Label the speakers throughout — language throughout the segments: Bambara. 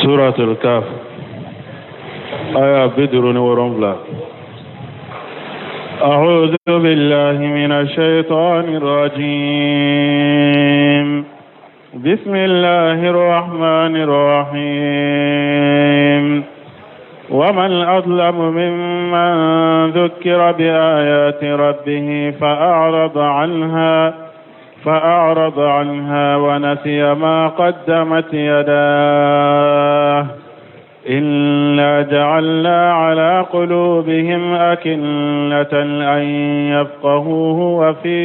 Speaker 1: Suratul Kaf aya 57. أعوذ بالله من الشيطان الرجيم بسم الله الرحمن الرحيم ومن أظلم ممن ذكر بآيات ربه فأعرض عنها ونسي ما قدمت يداه إنا جعلنا على قلوبهم أكنة أن يفقهوه وفي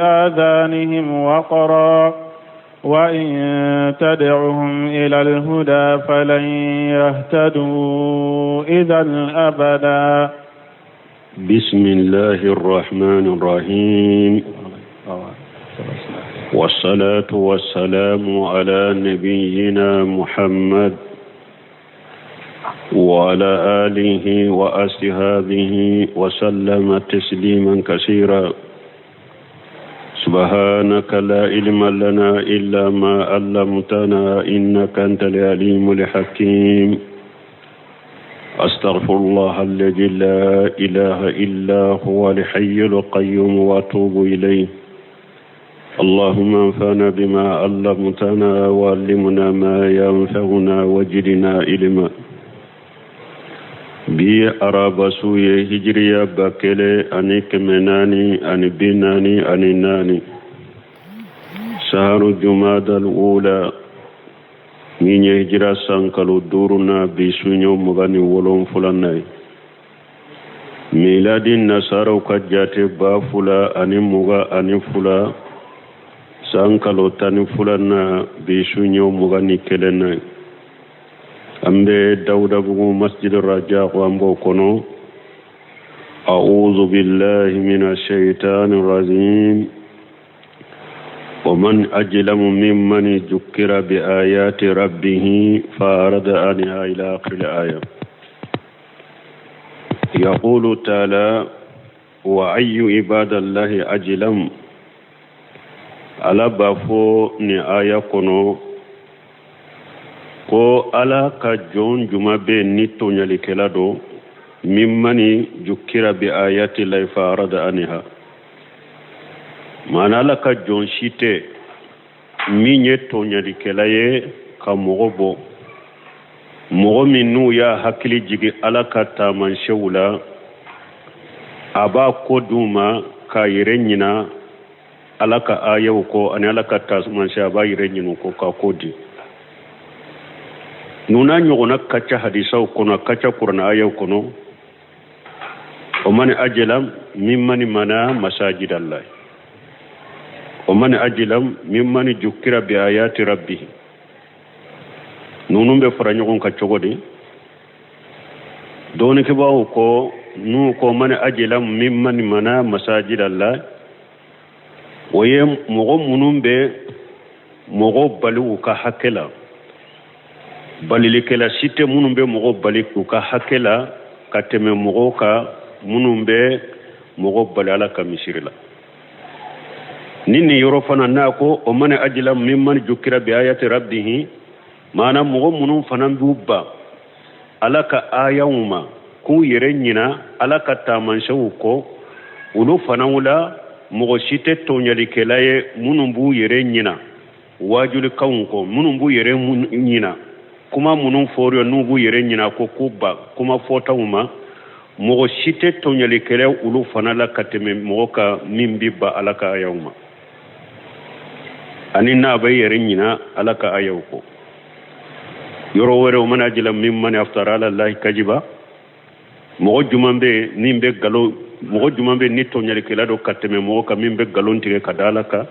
Speaker 1: آذانهم وقرا وإن تدعهم إلى الهدى فلن يهتدوا إذا أبدا.
Speaker 2: بسم الله الرحمن الرحيم، والصلاة والسلام على نبينا محمد وعلى آله وأصحابه وسلم تسليما كثيرا. سبحانك لا علم لنا إلا ما علمتنا إنك أنت العليم الحكيم. أستغفر الله الذي لا إله إلا هو الحي القيوم وأتوب إليه. اللهم انفعنا بما علمتنا وعلمنا ما ينفعنا وزدنا علما. Bi araba su ye hijiriya 1444, saharu jumadal ula, min ye hijira san kalo duuru na, bi suɲɔ 27nan ye. Miladi nasaraw ka jate 2022, san kalo 12nan, bi suɲɔ 21nan ye. An bɛ Dawudabugu Masjid Raja ko an b'o kɔnɔ. أعوذ بالله من الشيطان الرجيم. ومن أظلم ممن ذكر بآيات ربه فأعرض عنها إلى آخر الآية. يقول تعالى: وأي عباد الله أظلم. Ala b'a fɔ nin aya kɔnɔ ko Ala ka jɔn juma bɛ ni tɔɲalikɛla don ممن ذكر بآيات الله فأعرض عنها. Maana Ala ka jɔn si tɛ min ye tɔɲalikɛla ye ka mɔgɔ bɔ, mɔgɔ min n'u y'a hakili jigi Ala ka taamasiyɛnw la, a b'a ko d'u ma k'a yɛrɛ ɲina Ala ka ayaw kɔ ani Ala ka taamasiyɛn, a b'a yɛrɛ ɲinɛ kɔ k'a ko di. Ninnu ɲɔgɔnna ka ca hadisaw kɔnɔ, a ka ca kuranɛ ayaw kɔnɔ. ومن أظلم ممن منع مساجد الله ومن أظلم ممن ذكر بآيات ربه. Ninnu bɛ fara ɲɔgɔn kan cogo di? Dɔɔnikɛbaaw ko n'u ko من أظلم ممن منع مساجد الله, o ye mɔgɔ minnu bɛ mɔgɔw bali u ka hakɛ la. Balilikɛla si tɛ minnu bɛ mɔgɔw bali u ka hakɛ la ka tɛmɛ mɔgɔw kan minnu bɛ mɔgɔw bali Ala ka misiri la. Ni nin yɔrɔ fana n'a ko ومن أظلم ممن ذكر بآيات ربه, maana mɔgɔ minnu fana b'u ban Ala ka ayaw ma k'u yɛrɛ ɲina Ala ka taamasiyɛnw kɔ, olu fana la mɔgɔ si tɛ tɔɲalikɛla ye minnu b'u yɛrɛ ɲina wajulikanw kɔ, minnu b'u yɛrɛ ɲina kuma minnu fɔra, n'u b'u yɛrɛ ɲina ko k'u ban kuma fɔtaw ma. Mɔgɔ si tɛ tɔɲalikɛla olu fana la ka tɛmɛ mɔgɔ kan min bɛ ban Ala ka ayaw ma ani n'a bɛ yɛrɛ ɲina Ala ka ayaw kɔ. Yɔrɔ wɛrɛ, ومن أظلم ممن افترى على الله كذبا. Mɔgɔ juman bɛ min bɛ nkalon, mɔgɔ juman bɛ ni tɔɲalikɛla don ka tɛmɛ mɔgɔ kan min bɛ nkalon tigɛ ka da Ala kan?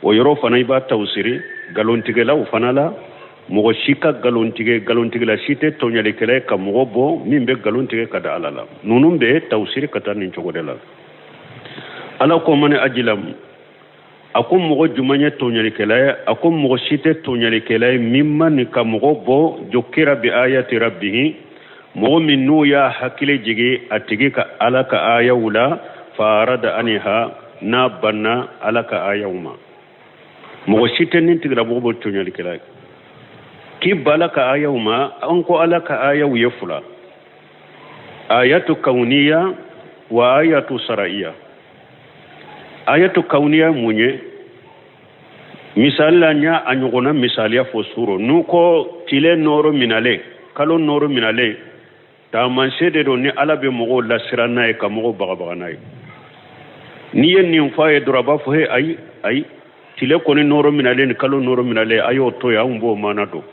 Speaker 2: O yɔrɔ fana, i b'a tawusiri nkalontigɛlaw fana la. Mɔgɔ si ka nkalon tigɛ, nkalontigɛla si tɛ tɔɲalikɛla ye ka mɔgɔ bɔ min bɛ nkalon tigɛ ka da Ala la. Ninnu bɛ tawusiri ka taa nin cogo de la. Ala ko ومن أظلم, a ko mɔgɔ jumɛn ye tɔɲalikɛla ye? A ko mɔgɔ si tɛ tɔɲalikɛla ye ممن ka mɔgɔ bɔ ذكر بآيات ربه, mɔgɔ min n'u y'a hakili jigi a tigi ka Ala ka ayaw la, فأعرض عنها, n'a banna Ala ka ayaw ma. Mɔgɔ si tɛ nin tigilamɔgɔ bɔ tɔɲalikɛla ye. K'i ban ala ka ayaw ma, an ko ala ka ayaw ye fila: ayatu kauniya wa ayatu saraiya. Ayatu kauniya mun ye? Misali la, n y'a a ɲɔgɔnna misaliya fɔ surɔ. N'u ko tile nɔɔrɔ minalen, kalo nɔɔrɔ minalen, taamasiyɛn de don ni ala bɛ mɔgɔw lasiran n'a ye, ka mɔgɔw bagabaga n'a ye. N'i ye nin fɔ a ye dɔrɔn, a b'a fɔ: he, ayi, ayi, tile kɔni nɔɔrɔ minalen ni kalo nɔɔrɔ minalen, a y'o to yen, anw b'o maana dɔn,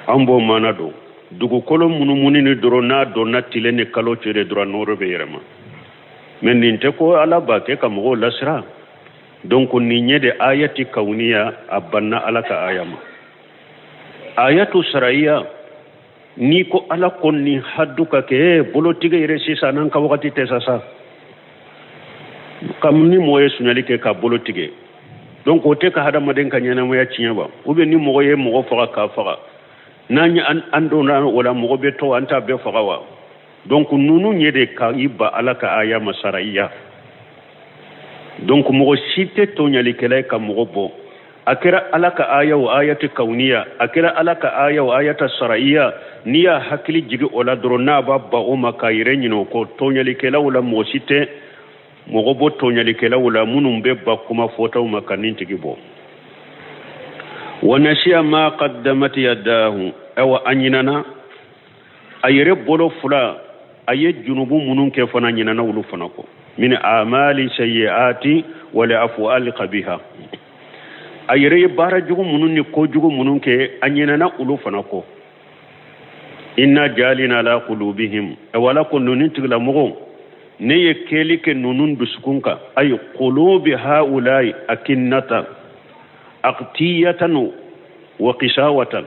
Speaker 2: an b'o maana dɔn. Dugukolo munumuni ni dɔrɔn, n'a donna tile ni kalo cɛ de dɔrɔn, nɔɔrɔ bɛ yɛrɛma. Mɛ nin tɛ ko ala b'a kɛ ka mɔgɔw lasiran. Donc nin ye de ayati kawuniya, a banna ala ka aya ma. Ayatu saraiya, n'i ko ala ko nin hadu ka kɛ, e bolotigɛ yɛrɛ sisan, n'an ka wagati tɛ sa sa kam, ni mɔgɔ ye sunyali kɛ ka bolo tigɛ, donc o tɛ ka hadamaden ka ɲɛnamaya tiɲɛ ba? Ou bien ni mɔgɔ ye mɔgɔ faga k'a faga, n'an an donna o la, mɔgɔ bɛ to, an t'a bɛɛ faga wa? Donc ninnu ye de ka i ba ala ka aya ma saraiya. Donc mɔgɔ si tɛ tɔɲalikɛla ye ka mɔgɔ bɔ. A kɛra ala ka aya o ayati kawuniya, a kɛra ala ka aya o ayata saraiya, n'i y'a hakili jigi o la dɔrɔn, n'a b'a ba o ma k'a yɛrɛ ɲinɛ o kɔ, tɔɲalikɛlaw la, mɔgɔ si tɛ mɔgɔ bɔ tɔɲalikɛlaw la minnu bɛ ba kuma fɔtaw ma ka nin tigi bɔ. Wa nasiya ma qaddamat yadahu, awa a ɲinana a yɛrɛ bolo fila a ye junubu minnu kɛ fana, ɲinana olu fana kɔ, min amali sayyiati wal afwali qabiha. A yɛrɛ ye baara jugu minnu ni kojugu minnu kɛ, a ɲinana olu fana kɔ. Inna jalina ala qulubihim, wala ko ninnu tigilamɔgɔw, ne ye kɛli kɛ ninnu dusukun kan, ay qulubi haulai akinnata aqtiyatan wa qisawatan,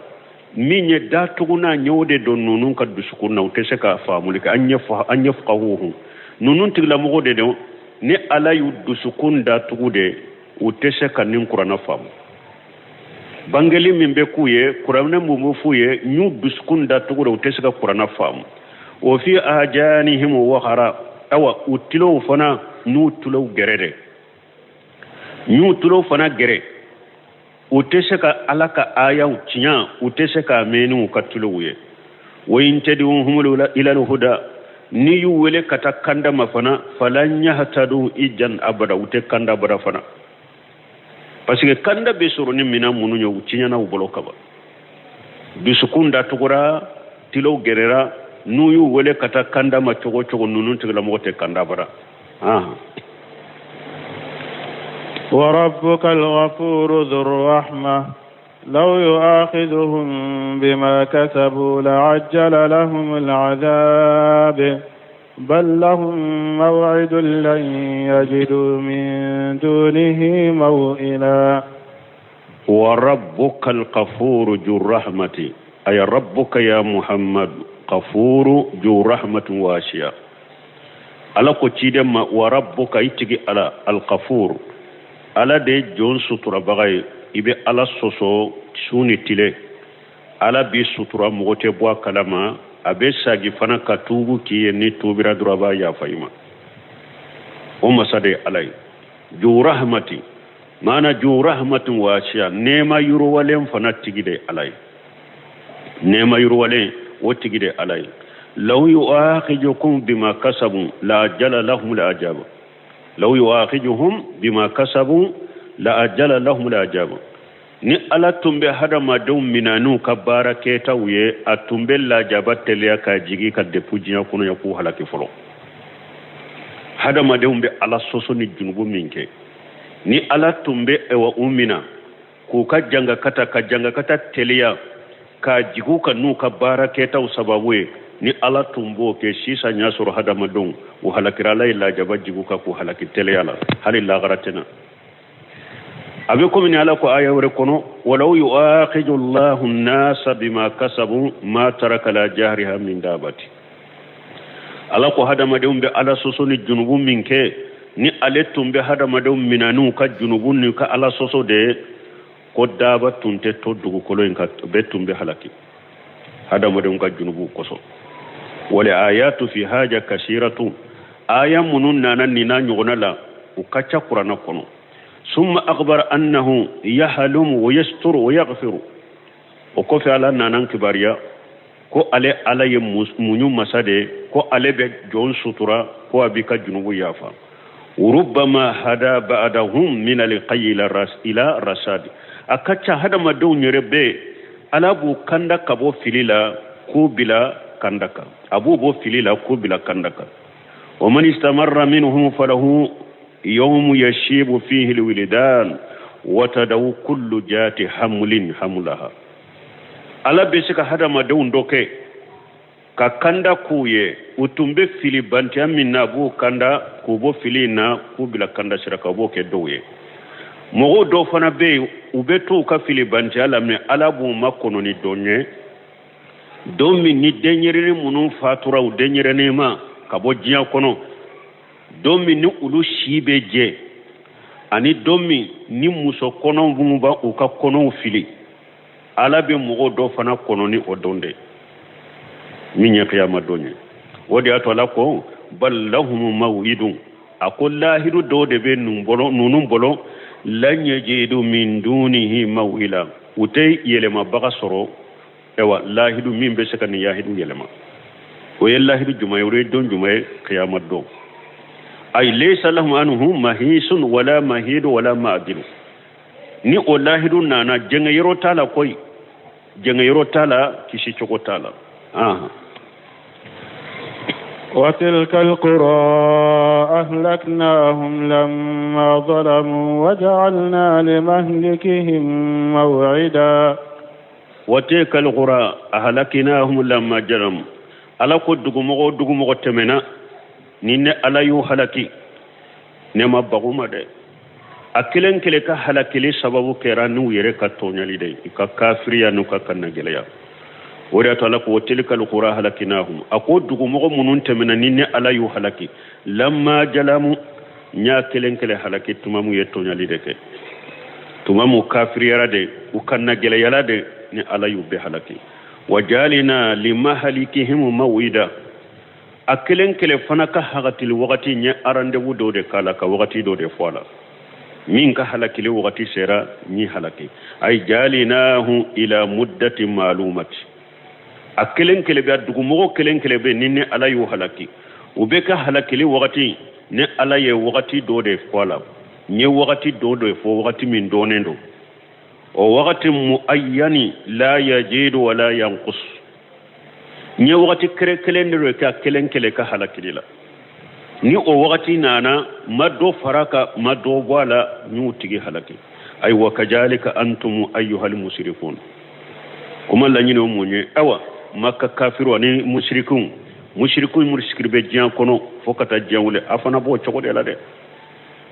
Speaker 2: min ye datuguna ɲɛw de don ninnu ka dusukun na, u tɛ se ka faamuli kɛ. An yafqahuhu, ninnu tigilamɔgɔ de don ni ala y'u dusukun datugu de, u tɛ se ka nin kuranna faamu. Bangeli min bɛ k'u ye, kuranɛ mun bɛ f'u ye, n y'u dusukun datugu de, u tɛ se ka kuranna faamu. Wa fi ajanihim waqara, awa u tulow fana, n'u tulow gɛrɛ de, n y'u tulow fana gɛrɛ, u tɛ se ka ala ka ayaw tiɲɛ, u tɛ se k'a mɛn n'u ka tulow ye. Wa in tad'uhum ila al-huda, n'i y'u wele ka taa kanda ma fana, falan yahtadu ijan abada, u tɛ kanda abada fana, parce que kanda bɛ sɔrɔ ni minɛn minnu ye, u tiɲɛna u bolo kaban, dusukun datugura, tulow gɛrɛra. N'u y'u wele ka taa kanda ma cogo o cogo, ninnu tigilamɔgɔ tɛ kanda abada.
Speaker 1: وربك الغفور ذو الرحمة لو يؤاخذهم بما كسبوا لعجل لهم العذاب بل لهم موعد لن يجدوا من دونه موئلا.
Speaker 2: وربك الغفور ذو الرحمة، أي ربك يا محمد غفور ذو رحمة واسعة. Ala ko ciden ma: wa rabbuka, i tigi ala, alghafur, ala de ye jɔn suturabaga ye. I bɛ ala sɔsɔ su ni tile, ala b'i sutura, mɔgɔ tɛ bɔ a kalama. A bɛ sagi fana ka tuubu k'i ye, ni tuubira dɔrɔn, a b'a yafa i ma. O masa de ye ala ye. Ju rahmati maana ju rahmatin wasiya, nɛɛma yiriwalen fana tigi de ye ala ye, nɛɛma yiriwalen o tigi de ye ala ye. Law yu'akhijukum bima kasabu la ajala lahum la ajaba, law yu'akhijuhum bima kasabu la ajala lahum la ajaba. Ni ala tun bɛ hadamadenw mina n'u ka baara kɛtaw ye, a tun bɛ lajaba teliya ka jigi ka depu diɲɛ kɔnɔ yan k'u halaki fɔlɔ. Hadamadenw bɛ ala sɔsɔ ni junubu min kɛ, ni ala tun bɛ ɛwa u mina k'u ka jangakata ka jangakata teliya k'a jigi u kan n'u ka baara kɛtaw sababu ye, ni ala tun b'o kɛ sisan, y'a sɔrɔ hadamadenw u halakira. Ala ye lajaba jigi u kan k'u halaki teliya la, hali lagara tɛ na. A bɛ komi ni ala ko aya wɛrɛ kɔnɔ: walaw yu'akhidhu Allahu nasa bima kasabu ma taraka ala jahriha min dabati. Ala ko hadamadenw bɛ ala sɔsɔ ni junubu min kɛ, ni ale tun bɛ hadamadenw mina n'u ka junubu n'u ka ala sɔsɔ de ye, ko daba tun tɛ to dugukolo in kan, bɛɛ tun bɛ halaki hadamadenw ka junubu kosɔn. Wal ayatu fi haja kasiratu, aya minnu nana nin n'a ɲɔgɔnna la, u ka ca kuranna kɔnɔ. Summa akhbara annahu yahlumu wa yasturu wa yaghfiru. O kɔfɛ Ala nana an kibaruya ko ale Ala ye muɲu masa de ye, ko ale bɛ jɔn sutura, ko a b'i ka junubu yafa. Rubbama hada ba'dahum min alqayyi ila rasadi. A ka ca hadamadenw yɛrɛ bɛ Ala b'u kanda ka bɔ fili la k'u bila kanda kan, a b'u bɔ fili la k'u bila kanda kan. Wa man istamarra minhum falahu yawmu yashibu fihi alwildan wa tadaw kullu jati hamlin hamlaha. Ala bɛ se ka hadamadenw dɔ kɛ ka kanda k'u ye, u tun bɛ fili bantiya min na, a b'u kanda k'u bɔ fili in na k'u bila kanda sira kan, u b'o kɛ dɔw ye. Mɔgɔw dɔw fana bɛ yen, u bɛ to u ka fili bantiya la, mɛ Ala b'u makɔnɔ ni don ye, don min ni denyɛrɛnin minnu fatura u denyɛrɛnin ma ka bɔ diɲɛ kɔnɔ, don min ni olu si bɛ jɛ, ani don min ni muso kɔnɔ minnu b'u ka kɔnɔw fili, Ala bɛ mɔgɔw dɔ fana kɔnɔ ni o don de min ye kiyama don ye. O de y'a to Ala ko bal lahum maw'idun, a ko lahidu dɔw de bɛ ninnu bolo, lan yajidu min dunihi maw'ila, u tɛ yɛlɛmabaga sɔrɔ. Ayiwa, lahidu min bɛ se ka nin lahidu yɛlɛma, o ye lahidu jumɛn ye? O ye don jumɛn ye? Kiyama don. Ay laysa lahum anhu mahisun wala mahidu wala ma'dilu. Ni o lahidu nana, jɛngɛ yɔrɔ t'a la koyi, jɛngɛ yɔrɔ t'a la, kisi cogo t'a la.
Speaker 1: وتلك القرى أهلكناهم لما ظلموا وجعلنا لمهلكهم موعدا.
Speaker 2: وتلك القرى أهلكناهم لما ظلموا. Ala ko dugumɔgɔ dugumɔgɔ tɛmɛna ni ne Ala y'u halaki, ne ma bagu ma dɛ. A kelen kelen ka halakili sababu kɛra n'u yɛrɛ ka tɔɲali de ye, u ka kafiriya n'u ka kannagɛlɛya. O de y'a to Ala ko tilkal qura halakinahum, a ko dugumɔgɔ minnu tɛmɛna ni ne Ala y'u halaki, lamma jalamu, n y'a kelen kelen halaki tuma mun ye tɔɲali de kɛ, tuma mun kafiriyara de, u kannagɛlɛyala de, ni Ala y'u bɛɛ halaki. Wa jalina limahalikihim mawida, a kelen kelen fana ka halakili wagati n ye rendez-vous dɔ de k'a la, ka wagati dɔ de fɔ a la, min ka halakili wagati sera n y'i halaki. Ay jalinahu ila muddati malumati, a kelen kelen bɛ, a dugumɔgɔ kelen kelen bɛ ni ne Ala y'u halaki, u bɛ ka halakili wagati ne Ala ye wagati dɔ de fɔ a la, n ye wagati dɔ de fɔ, wagati min dɔnnen don, o wagati muayyani la yajidu wala yanqus, n ye wagati kere kelen de kɛ a kelen kelen ka halakili la, ni o wagati nana ma dɔ fara kan, ma dɔ bɔ a la, n y'u tigi halaki. Ayiwa, kajalika antum ayyuhal mushrikun, kuma laɲini o mun ye? Ayiwa, Maka kafiru ani mushrikun, mushrikun mushrikiri bɛ diɲɛ kɔnɔ fo ka taa diɲɛ wuli, a fana b'o cogo de la dɛ.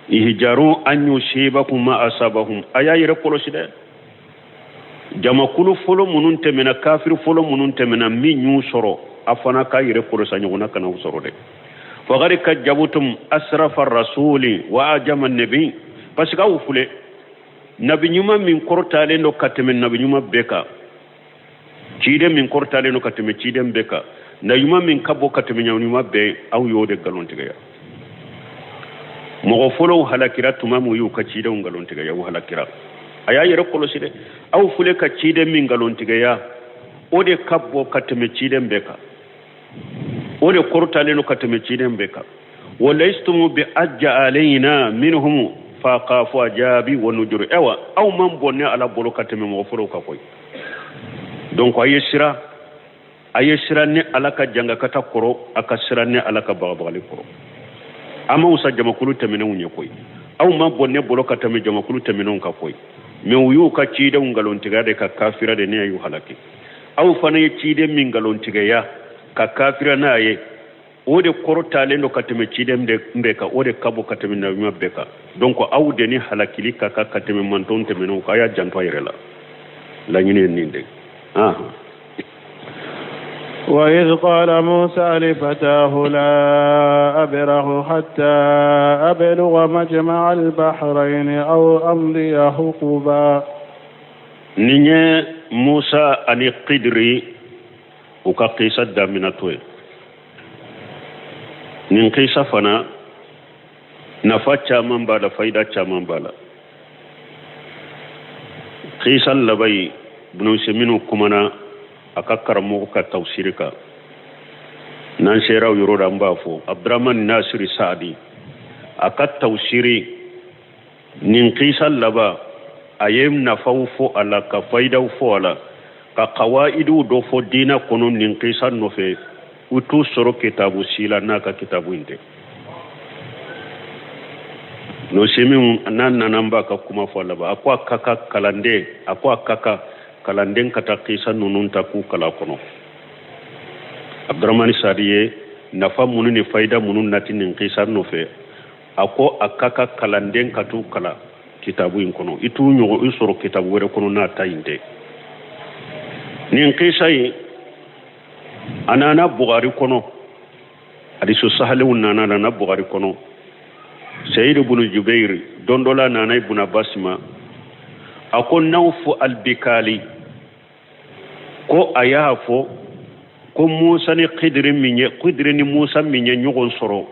Speaker 2: Ihjaru an yusibakum ma asabahum, a y'a yɛrɛ kɔlɔsi dɛ. Jamakulu fɔlɔ minnu tɛmɛna, kafiri fɔlɔ minnu tɛmɛna, min y'u sɔrɔ, a fana k'a yɛrɛ kɔlɔsi a ɲɔgɔnna kana u sɔrɔ dɛ. Faqad kajabtum asrafa rasuli wa ajama nabi, parce que aw filɛ nabi ɲuman min kɔrɔtalen don ka tɛmɛ nabi ɲuman bɛɛ kan, ciden min kɔrɔtalen don ka tɛmɛ ciden bɛɛ kan, nabi ɲuman min ka bon ka tɛmɛ nabi ɲuman bɛɛ, aw y'o de nkalontigɛya. Mɔgɔ fɔlɔw halakira tuma min u y'u ka cidenw nkalontigɛya, u halakira. A y'a yɛrɛ kɔlɔsi dɛ, aw filɛ ka ciden min nkalontigɛya, o de ka bon ka tɛmɛ ciden bɛɛ kan, o de kɔrɔtalen don ka tɛmɛ ciden bɛɛ kan. Walaystum bi ajja alayna minhum faqafu ajabi wa nujur. Ayiwa, aw man bon ne Ala bolo ka tɛmɛ mɔgɔ fɔlɔw kan koyi. Donc a ye siran, a ye siran ne Ala ka jangakata kɔrɔ, a ka siran ne Ala ka bagabagali kɔrɔ. A ma wusa jamakulu tɛmɛnenw ye koyi, aw man bon ne bolo ka tɛmɛ jamakulu tɛmɛnenw kan koyi. Mais u y'u ka cidenw nkalontigɛya de ka kafira de, ne y'u halaki. Aw fana ye ciden min nkalontigɛya ka kafira n'a ye, o de kɔrɔtalen don ka tɛmɛ ciden bɛɛ kan, o de ka bon ka tɛmɛ nabiɲuman bɛɛ kan. Donc aw de ni halakili ka kan ka tɛmɛ mantɔn tɛmɛnenw kan, a y'a janto a yɛrɛ la. Laɲini ye nin de ye.
Speaker 1: وإذ قال موسى لفتاه لا أبرح حتى أبلغ مجمع البحرين أو أمضي حقبا.
Speaker 2: Nin ye Musa ani Kidiri u ka kisa daminɛtɔ ye. Nin kisa fana nafa caman b'a la, fayida caman b'a la. Kisa laban in Ibn Usaymin kumana a ka karamɔgɔ ka tafsiri kan n'an sera o yɔrɔ la an b'a fɔ Abdurahman Nasiri Saadi a ka tafsiri nin kisa laban a ye nafaw fɔ a la ka fayidaw fɔ a la ka kawaidiw dɔ fɔ diinɛ kɔnɔ nin kisa nɔfɛ u t'u sɔrɔ kitabu si la n'a ka kitabu in tɛ Ibn Usaymin n'a nana an b'a ka kuma fɔ a laban a ko a ka kan kalanden a ko a ka kan kalanden ka taa kisa ninnu ta k'u kalan kɔnɔ Abdurahmani Saadi ye nafa minnu ni fayida minnu nati nin kisa nɔfɛ a ko a ka kan kalanden ka t'u kalan kitabu in kɔnɔ i t'u ɲɔgɔn i sɔrɔ kitabu wɛrɛ kɔnɔ n'a ta in tɛ nin kisa in a nana Bugari kɔnɔ hadisu sahalenw nana nana Bugari kɔnɔ Sayidu bunu Jubeiri don dɔ la nana Ibn Abbas ma a ko Nawfu albikali ko a y'a fɔ ko Musa ni Kidiri min ye Kidiri ni Musa min ye ɲɔgɔn sɔrɔ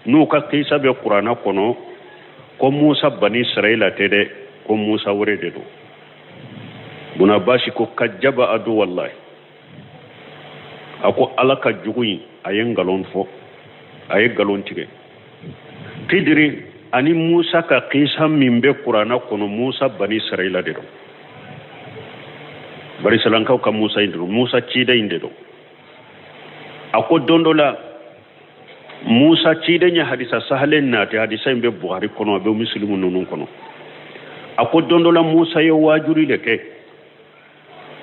Speaker 2: n'u ka kisa bɛ kuranna kɔnɔ ko Musa bani Israila tɛ dɛ ko Musa wɛrɛ de don Ibn Abbas ko kajaba aduwallahi a ko ala ka jugu in a ye nkalon fɔ a ye nkalon tigɛ kidiri ani musa ka kisa min bɛ kuranna kɔnɔ musa bani israila de don barisalaankaw ka musa in de don musa ciden in de don a ko don dɔ la musa ciden ye hadisa sahalen nati hadisa in bɛ buhari kɔnɔ a bɛ musilimu ninnu kɔnɔ a ko don dɔ la musa ye waajuli de kɛ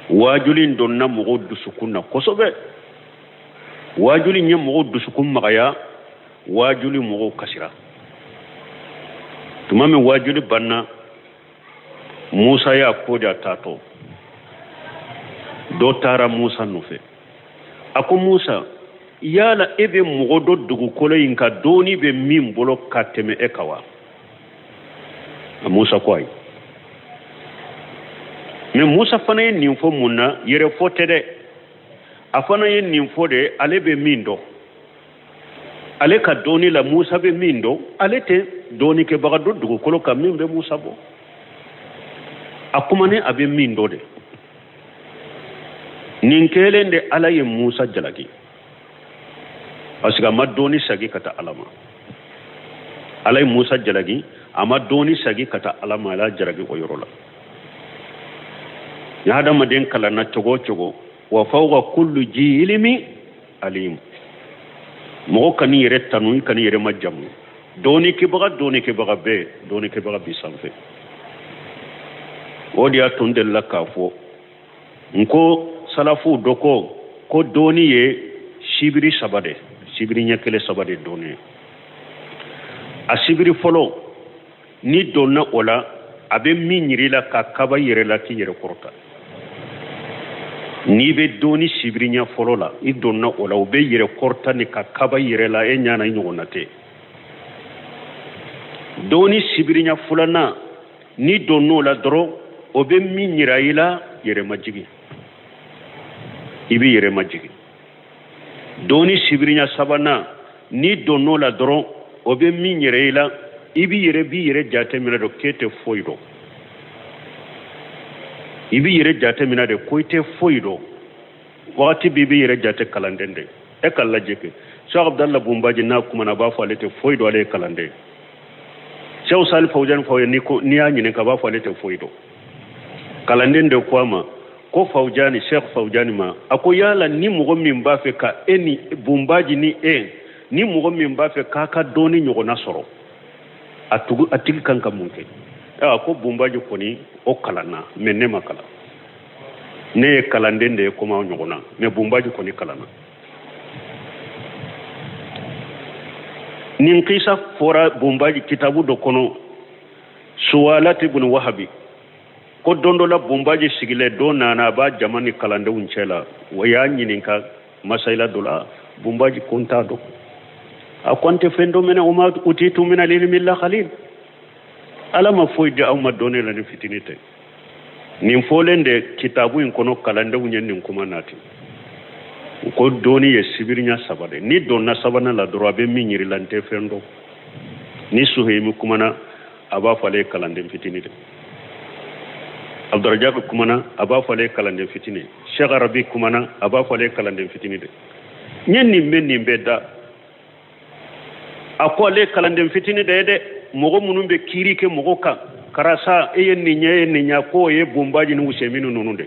Speaker 2: waajuli in donna mɔgɔw dusukun na kosɛbɛ waajuli in ye mɔgɔw dusukun magaya waajuli mɔgɔw kasira tuma min waajuli banna musa y'a ko de a taatɔ dɔ taara musa nɔfɛ a ko musa yala e bɛ mɔgɔ dɔn dugukolo in kan dɔnni bɛ min bolo ka tɛmɛ e kan wa a musa ko ayi mɛ musa fana ye nin fɔ mun na yɛrɛfɔ tɛ dɛ a fana ye nin fɔ de ale bɛ min dɔn ale ka dɔnni la musa bɛ min dɔn ale tɛ dɔnnikɛbaga dɔn dugukolo kan min bɛ musa bɔ a kumanen a bɛ min dɔn de nin kɛlen de ala ye musa jalaki parce que a ma dɔnni sagi ka taa ala ma ala ye musa jalaki a ma dɔnni sagi ka taa ala ma ala jalaki o yɔrɔ la ni hadamaden kalanna cogo o cogo wa fawqa kullu ji ilimi alim mɔgɔ kan'i yɛrɛ tanu i kan'i yɛrɛ majamu dɔnnikɛbaga dɔnnikɛbaga bɛɛ dɔnnikɛbaga b'i sanfɛ o de y'a to n delila k'a fɔ n ko salafuw dɔ ko ko dɔnni ye sibiri saba de sibiri ɲɛ kelen saba de dɔnni ye a sibiri fɔlɔ n'i donna o la a bɛ min yir'i la ka kaba i yɛrɛ la k'i yɛrɛ kɔrɔta n'i bɛ dɔnni sibiri ɲɛ fɔlɔ la i donna o la o bɛ yɛrɛ kɔrɔta ni ka kaba i yɛrɛ la e ɲɛ na i ɲɔgɔnna tɛ dɔnni sibiri ɲɛ filanan n'i donn'o la dɔrɔn o bɛ min yira i la yɛrɛmajigin i b'i yɛrɛ majigin dɔnni sibiriɲa sabanan n'i donn'o la dɔrɔn o bɛ min yira i la i b'i yɛrɛ b'i yɛrɛ jate minɛ de k'e tɛ foyi dɔn i b'i yɛrɛ jate minɛ de ko i tɛ foyi dɔn wagati bɛɛ i b'i yɛrɛ jate kalanden de e ka lajɛ kɛ Cheikh Abdallah Bunbaji n'a kumana a b'a fɔ ale tɛ foyi dɔn ale ye kalanden Cheikh Salih Fawzani fɔ ye n'i y'a ɲininka a b'a fɔ ale tɛ foyi dɔn kalanden de ko a ma ko Fawzani Cheikh Fawzani ma a ko yala ni mɔgɔ min b'a fɛ ka e ni Bunbaji ni e ni mɔgɔ min b'a fɛ k'a ka dɔnni ɲɔgɔnna sɔrɔ a tugu a tigi kan ka mun kɛ a ko Bunbaji kɔni o kalanna mɛ ne ma kalan ne ye kalanden de ye komi aw ɲɔgɔnna mɛ Bunbaji kɔni kalanna nin kisa fɔra Bunbaji kitabu dɔ kɔnɔ Suwalati bun Wahabi ko don dɔ la Bunbaji sigilen dɔ nana a b'a jama ni kalandenw cɛ la o y'a ɲininka masayila dɔ la Bunbaji ko n t'a dɔn a ko n tɛ fɛn dɔn mɛnɛ wa ma utitu min al-ilmi illa qalil ala ma foyi di aw ma dɔnni la ni fitini tɛ nin fɔlen de kitabu in kɔnɔ kalandenw ye nin kuma nati u ko dɔnni ye sibiriɲa saba de n'i donna sabanan la dɔrɔn a bɛ min yir'i la n tɛ fɛn dɔn ni Suhayimi kumana a b'a fɔ ale ye kalanden fitini de. Abdurajak kumana, a b'a fɔ ale ye kalanden fitini. Cheikh Arabi kumana, a b'a fɔ ale ye kalanden fitini de. N ye nin bɛ nin bɛɛ da, a ko ale ye kalanden fitini de ye dɛ. Mɔgɔ minnu bɛ kiiri kɛ mɔgɔ kan, karisa e ye nin ɲɛ, e ye nin ɲɛ, k'o ye bonbaji ni usɛminu ninnu de,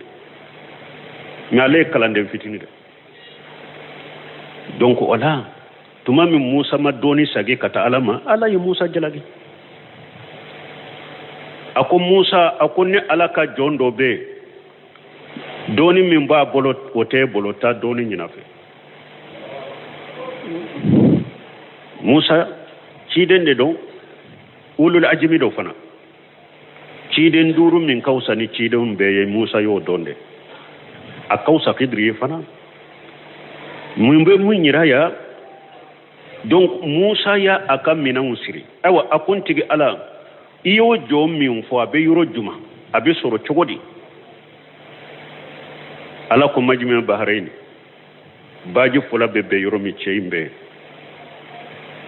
Speaker 2: mais ale ye kalanden fitini de. Donc o la, tuma min Musa ma dɔɔni sagi ka taa Ala ma, Ala ye Musa jalaki. A ko Musa, a ko ne Ala ka jɔn dɔ bɛ yen, dɔɔni min b'a bolo o t'e bolo, taa dɔɔni ɲin'a fɛ. Musa ciden de don, ulul ajimi don fana, ciden duuru min ka fisa ni cidenw bɛɛ ye, Musa y'o dɔn dɛ. A ka fisa Kidiri ye fana. Mun bɛ mun yira ya? Donc Musa y'a a ka minɛnw siri. Ayiwa, a ko n tigi Ala, i y'o jɔn min fɔ, a bɛ yɔrɔ juma, a bɛ sɔrɔ cogo di? Ala ko majima baharayini, baji fila bɛ bɛn yɔrɔ min, cɛ in bɛ.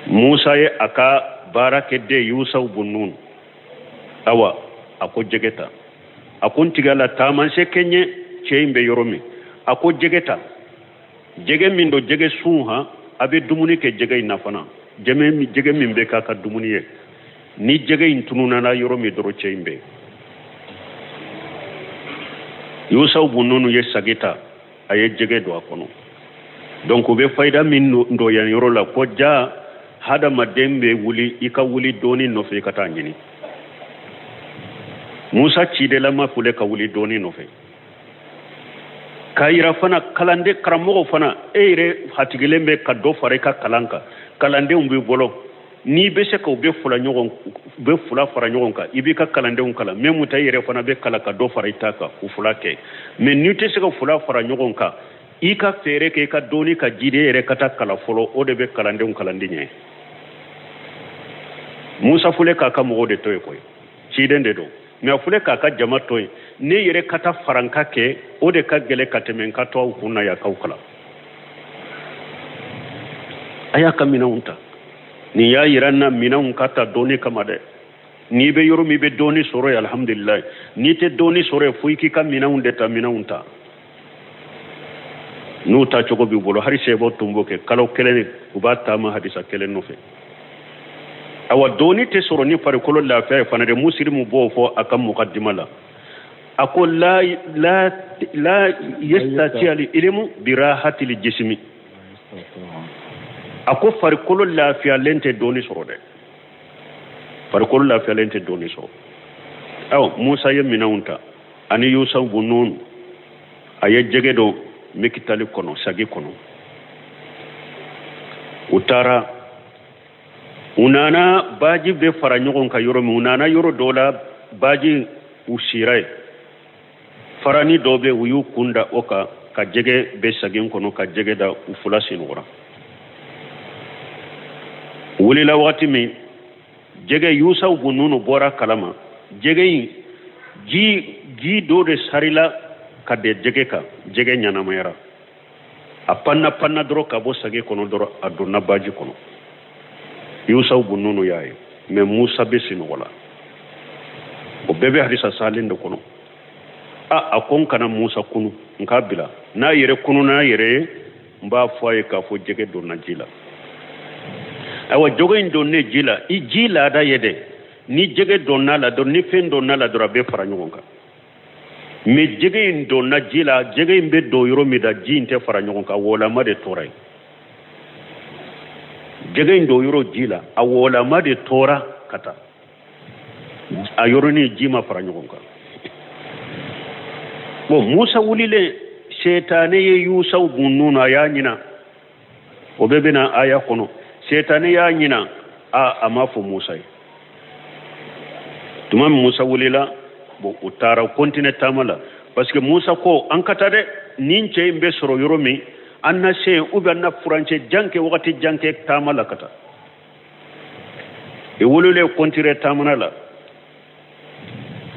Speaker 2: Musa ye a ka baarakɛden Yusaw bun Nun, awa, a ko jɛgɛ ta. A ko n tigi Ala, taamasiyɛn kɛ n ye cɛ in bɛ yɔrɔ min. A ko jɛgɛ ta, jɛgɛ min don, jɛgɛ sun han, a bɛ dumuni kɛ jɛgɛ in na fana, jɛgɛ min bɛ k'a ka dumuni ye. Ni jɛgɛ in tununna yɔrɔ min dɔrɔn, cɛ in bɛ. Yusaw bun Nunu ye sagi ta, a ye jɛgɛ don a kɔnɔ. Donc u bɛ fayida min don yan yɔrɔ la, ko ja hadamaden bɛ wuli, i ka wuli dɔɔni nɔfɛ, i ka taa ɲini. Musa cidelama fule ka wuli dɔɔni nɔfɛ, k'a yira fana kalanden karamɔgɔ fana, e yɛrɛ hatigilen bɛ ka dɔ fara i ka kalan kan, kalandenw b'i bolo, n'i bɛ se ka u bɛ fila ɲɔgɔn u bɛ fila fara ɲɔgɔn kan, i b'i ka kalandenw kalan. Mɛ mun ta, i yɛrɛ fana bɛ kalan ka dɔ fara i ta kan, u fila kɛ. Mɛ n'i tɛ se ka fila fara ɲɔgɔn kan, i ka fɛɛrɛ kɛ i ka dɔɔni ka jidi, e yɛrɛ ka taa kalan fɔlɔ, o de bɛ kalandenw kalandi ɲɛ. Musa fule k'a ka mɔgɔw de to yen koyi, ciden de don, mɛ a fule k'a ka jama to yen. Ne yɛrɛ ka taa faranka kɛ, o de ka gɛlɛn ka tɛmɛ n ka to aw kun na yan k'aw kalan. A y'a ka minɛnw ta. Nin y'a yira n na minɛnw ka ta dɔɔni kama dɛ. N'i bɛ yɔrɔ min, i bɛ dɔɔni sɔrɔ yen, alihamudulilayi. N'i tɛ dɔɔni sɔrɔ yen, fo i k'i ka minɛnw de ta. Minɛnw ta n'u ta cogo b'i bolo. Hali sɛbɛw tun b'o kɛ, kalo kelen u b'a taama hadisa kelen nɔfɛ. Awa, dɔɔni tɛ sɔrɔ ni farikolo lafiya ye fana dɛ. Musilimu b'o fɔ a ka mukadima la, a ko la la la yastati al ilmu bi rahati al jismi. A ko farikolo lafiyalen tɛ dɔɔni sɔrɔ dɛ, farikolo lafiyalen tɛ dɔɔni sɔrɔ. Awa, Musa ye minɛnw ta ani Yusa bun Nun, a ye jɛgɛ don mikitali kɔnɔ, sagi kɔnɔ. U taara, u nana baji bɛ fara ɲɔgɔn kan yɔrɔ min, u nana yɔrɔ dɔ la, baji u sira yen, farani dɔ bɛ, u y'u kun da o kan ka jɛgɛ bɛ sagi kɔnɔ, ka jɛgɛ da, u fila sinɔgɔra. U wulila waati min, jɛgɛ Yusaw bun Nunu bɔra kalama, jɛgɛ in ji dɔ de sarila ka de jɛgɛ kan, jɛgɛ ɲɛnamayara, a panna panna dɔrɔn ka bɔ sagi kɔnɔ dɔrɔn, a donna baji kɔnɔ. Yusaw bun Nunu y'a ye, mɛ Musa bɛ sinɔgɔ la. O bɛɛ bɛ hadisa salen de kɔnɔ. A ko n kana Musa kunu, n k'a bila n'a yɛrɛ kunu n'a yɛrɛ ye, n b'a fɔ a ye k'a fɔ jɛgɛ donna ji la. Ayiwa, jɛgɛ in donnen ji la, i ji laada ye dɛ, ni jɛgɛ donna la dɔrɔn, ni fɛn donna la dɔrɔn, a bɛ fara ɲɔgɔn kan. Mɛ jɛgɛ in donna ji la, jɛgɛ in bɛ don yɔrɔ min da, ji in tɛ fara ɲɔgɔn kan, wɔlama de tora yen. Jɛgɛ in don yɔrɔ ji la, a wɔlama de tora ka taa a yɔrɔnin, ji ma fara ɲɔgɔn kan. Bon, Musa wulilen, setane ye Yusaw bun Nunu, a y'a ɲina, o bɛɛ bɛna aya kɔnɔ. Setane y'a ɲina, a m'a fɔ Musa ye. Tuma min Musa wulila, bon, u taara u continuer taama la, parce que Musa ko an ka taa dɛ, nin cɛ in bɛ sɔrɔ yɔrɔ min, an na se yen, ou bien an na furancɛ jan kɛ, wagati jan kɛ taama la ka taa. I wulilen continuer taamana la,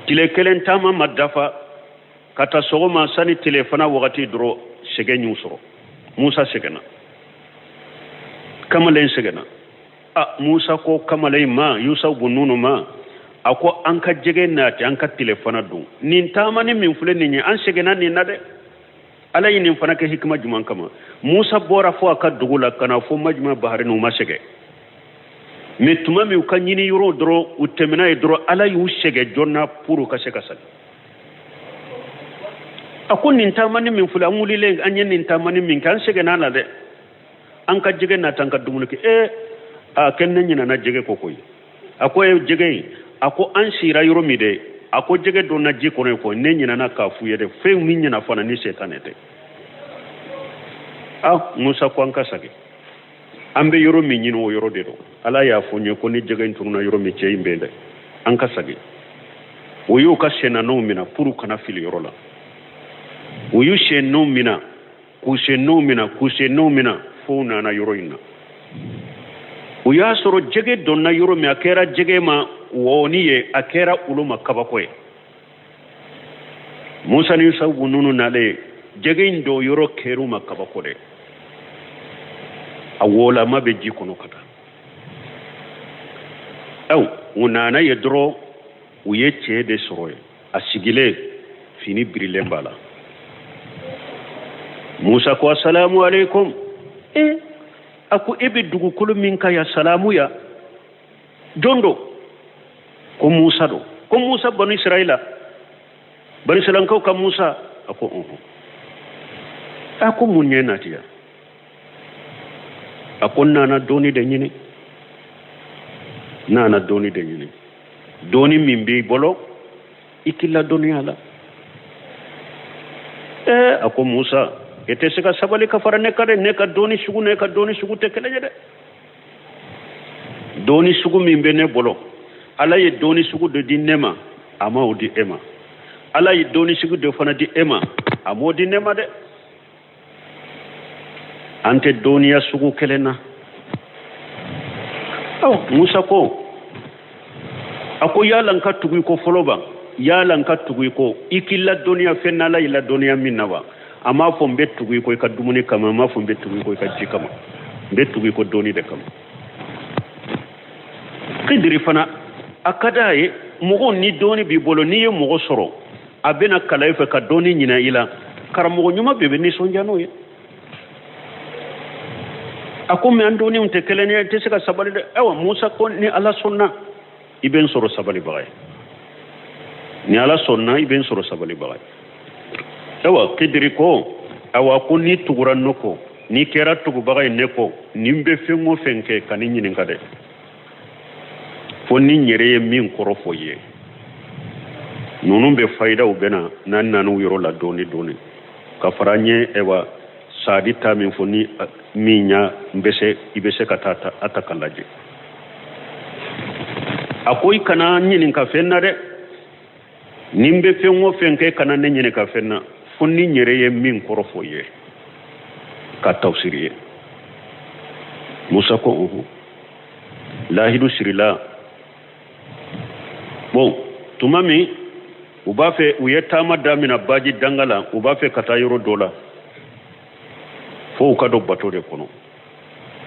Speaker 2: tile kelen taama ma dafa ka taa sɔgɔma, sani tile fana wagati dɔrɔn, sɛgɛn y'u sɔrɔ. Musa sɛgɛnna, kamalen sɛgɛnna. A Musa ko kamalen ma, Yusa bun Nunu ma, A ko an ka jɛgɛ nati, an ka tilefana dun. Nin taamani min filɛ nin ye, an sɛgɛnna nin na dɛ. Ala ye nin fana kɛ hikima juman kama? Musa bɔra fo a ka dugu la ka na fo Majma Bahari, u ma sɛgɛn. Mais tuma min u ka ɲini yɔrɔ dɔrɔn, u tɛmɛna ye dɔrɔn, Ala y'u sɛgɛn joona pour u ka se ka segin. A ko nin taamani min filɛ, an wulilen, an ye nin taamani min kɛ, an sɛgɛnna la dɛ. An ka jɛgɛ nati, an ka dumuni kɛ. Ee, a kɛ ne ɲinana jɛgɛ kɔ koyi. A ko e jɛgɛ in, a ko an sira yɔrɔ min dɛ, a ko jɛgɛ donna ji kɔnɔ yen fɔ ne ɲinana k'a f'u ye dɛ. Fɛn min ɲina fana ni setanɛ tɛ. A Musa ko an ka segin, an bɛ yɔrɔ min ɲini, o yɔrɔ de don. Ala y'a fɔ n ye ko ni jɛgɛ in tununa yɔrɔ min, cɛ in bɛ dɛ, an ka segin. O y'u ka sennanɔw minɛ pour kana fili yɔrɔ la. U y'u sennɔw minɛ, k'u sennɔw minɛ, k'u sennɔw minɛ, fo u nana yɔrɔ in na. U y'a sɔrɔ jɛgɛ donna yɔrɔ min, a kɛra jɛgɛ ma wɔni ye, a kɛra olu ma kabako ye. Musa ni Yusufu ninnu nalen, jɛgɛ in don yɔrɔ kɛr'u ma kabako de. A wolama bɛ ji kɔnɔ ka taa. Aw u nana ye dɔrɔn, u ye cɛ de sɔrɔ yen, a sigilen, fini birilen b'a la. Musa ko asalamu aleykum. E, a ko e bɛ dugukolo min kan yan, salamu ya. Jɔn don? Ko Musa don. Ko Musa banu Israila, banu Israilankaw ka Musa. A ko ɔhɔn. A ko mun ye nati yan? A ko n nana dɔnni de ɲini, n nana dɔnni de ɲini. Dɔnni min b'i bolo, i k'i ladɔnniya la. Ɛɛ, a ko Musa, e tɛ se ka sabali ka fara ne kan dɛ. Ne ka dɔnni sugu ne ka dɔnni sugu tɛ kelen ye dɛ. Dɔnni sugu min bɛ ne bolo, Ala ye dɔnni sugu dɔ di ne ma, a ma o di e ma. Ala ye dɔnni sugu dɔ fana di e ma, a m'o di ne ma dɛ. An tɛ dɔnniya sugu kelen na. Ɔ, Musa ko, a ko yala n ka tugu i kɔ fɔlɔ ban? Yala n ka tugu i kɔ, i k'i ladɔnniya fɛn na, Ala y'i ladɔnniya min na wa? A m'a fɔ n bɛ tugu i kɔ i ka dumuni kama, a m'a fɔ n bɛ tugu i kɔ i ka ji kama, n bɛ tugu i kɔ dɔnni de kama. Kidiri fana, a ka d'a ye mɔgɔ ni dɔnni b'i bolo, n'i ye mɔgɔ sɔrɔ a bɛna kalan i fɛ ka dɔnni ɲinɛ i la, karamɔgɔ ɲuman bɛɛ bɛ nisɔndiya n'o ye. A ko mais an dɔnniw tɛ kelen ye, i tɛ se ka sabali dɛ. Ayiwa, Musa ko ni Ala sɔnna, i bɛ n sɔrɔ sabalibaga ye. Ni Ala sɔnna, i bɛ n sɔrɔ sabalibaga ye. Ayiwa, Kidiri ko ayiwa, ko n'i tugura ne kɔ, n'i kɛra tugubaga ye ne kɔ, ni n bɛ fɛn o fɛn kɛ, ka ne ɲininka dɛ, fo ni n yɛrɛ ye min kɔrɔ fɔ i ye. Ninnu bɛ fayidaw bɛ na n'an nan'u yɔrɔ la dɔɔni dɔɔni ka fara an ye. Ayiwa, Sadi ta min fɔ ni min ya n bɛ se, i bɛ se ka taa a ta ka lajɛ. A ko i kana ɲininka fɛn na dɛ. Ni n bɛ fɛn o fɛn kɛ, kana ne ɲininka fɛn na fo ni n yɛrɛ ye min kɔrɔ fɔ i ye ka tafsiri ye. Musa ko ɔhɔn. Lahidu sirila. Bon, tuma min u b'a fɛ, u ye taama damina baji danga la, u b'a fɛ ka taa yɔrɔ dɔ la, fo u ka don bato de kɔnɔ.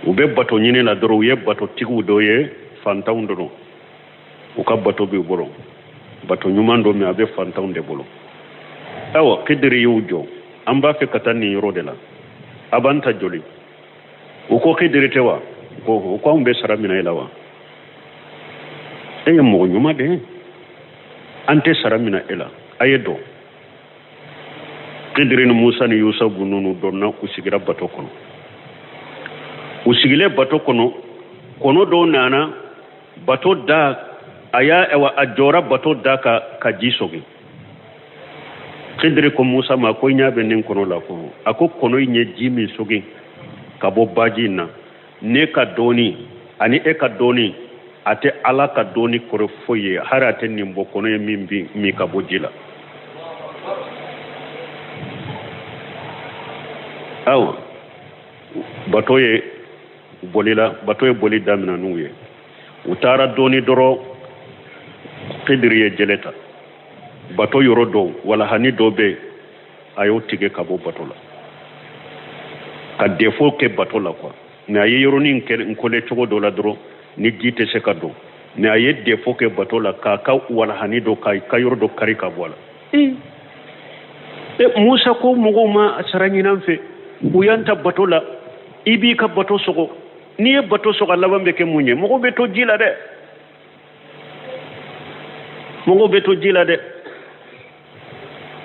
Speaker 2: U bɛ bato ɲini la dɔrɔn, u ye batotigiw dɔ ye, fantanw dɔ don, u ka bato b'u bolo, bato ɲuman don, mais a bɛ fantanw de bolo. Ayiwa, Kidiri y'u jɔ: an b'a fɛ ka taa nin yɔrɔ de la, a b'an ta joli? U ko Kidiri tɛ wa? Ko u ko anw bɛ sara minɛ e la wa? E ye mɔgɔ ɲuman de ye, an tɛ sara minɛ e la, a ye don. Kidiri ni Musa ni Yusufu ninnu donna, u sigira bato kɔnɔ. U sigilen bato kɔnɔ, kɔnɔ dɔw nana bato da, a y'a ayiwa, a jɔra bato da ka ji sɔgi. Kidiri ko Musa ma ko i ɲɛ bɛ nin kɔnɔ la? Ko a ko kɔnɔ in ye ji min sɔgi ka bɔ baji in na, ne ka dɔɔni ani e ka dɔɔni, a tɛ Ala ka dɔɔni kɔrɔ foyi ye, hali a tɛ nin bɔ kɔnɔ ye min bi min ka bɔ ji la. Awa, bato ye bolila, bato ye boli damina n'u ye. U taara dɔɔni dɔrɔn, Kidiri ye jele ta bato yɔrɔ dɔw, walahani dɔ bɛ, a y'o tigɛ ka bɔ bato la ka defo kɛ bato la quoi. Mais a ye yɔrɔnin kɛ nkole cogo dɔ la dɔrɔn, ni ji tɛ se ka don. Mais a ye défaut kɛ bato la k'a ka walahani dɔ k'a ka yɔrɔ dɔ kari ka bɔ a la. E Musa ko mɔgɔw ma sara ɲini an fɛ, u y'an ta bato la. I b'i ka bato sɔgɔ, n'i ye bato sɔgɔ, a laban bɛ kɛ mun ye? Mɔgɔw bɛ to ji la dɛ, mɔgɔw bɛ to ji la dɛ.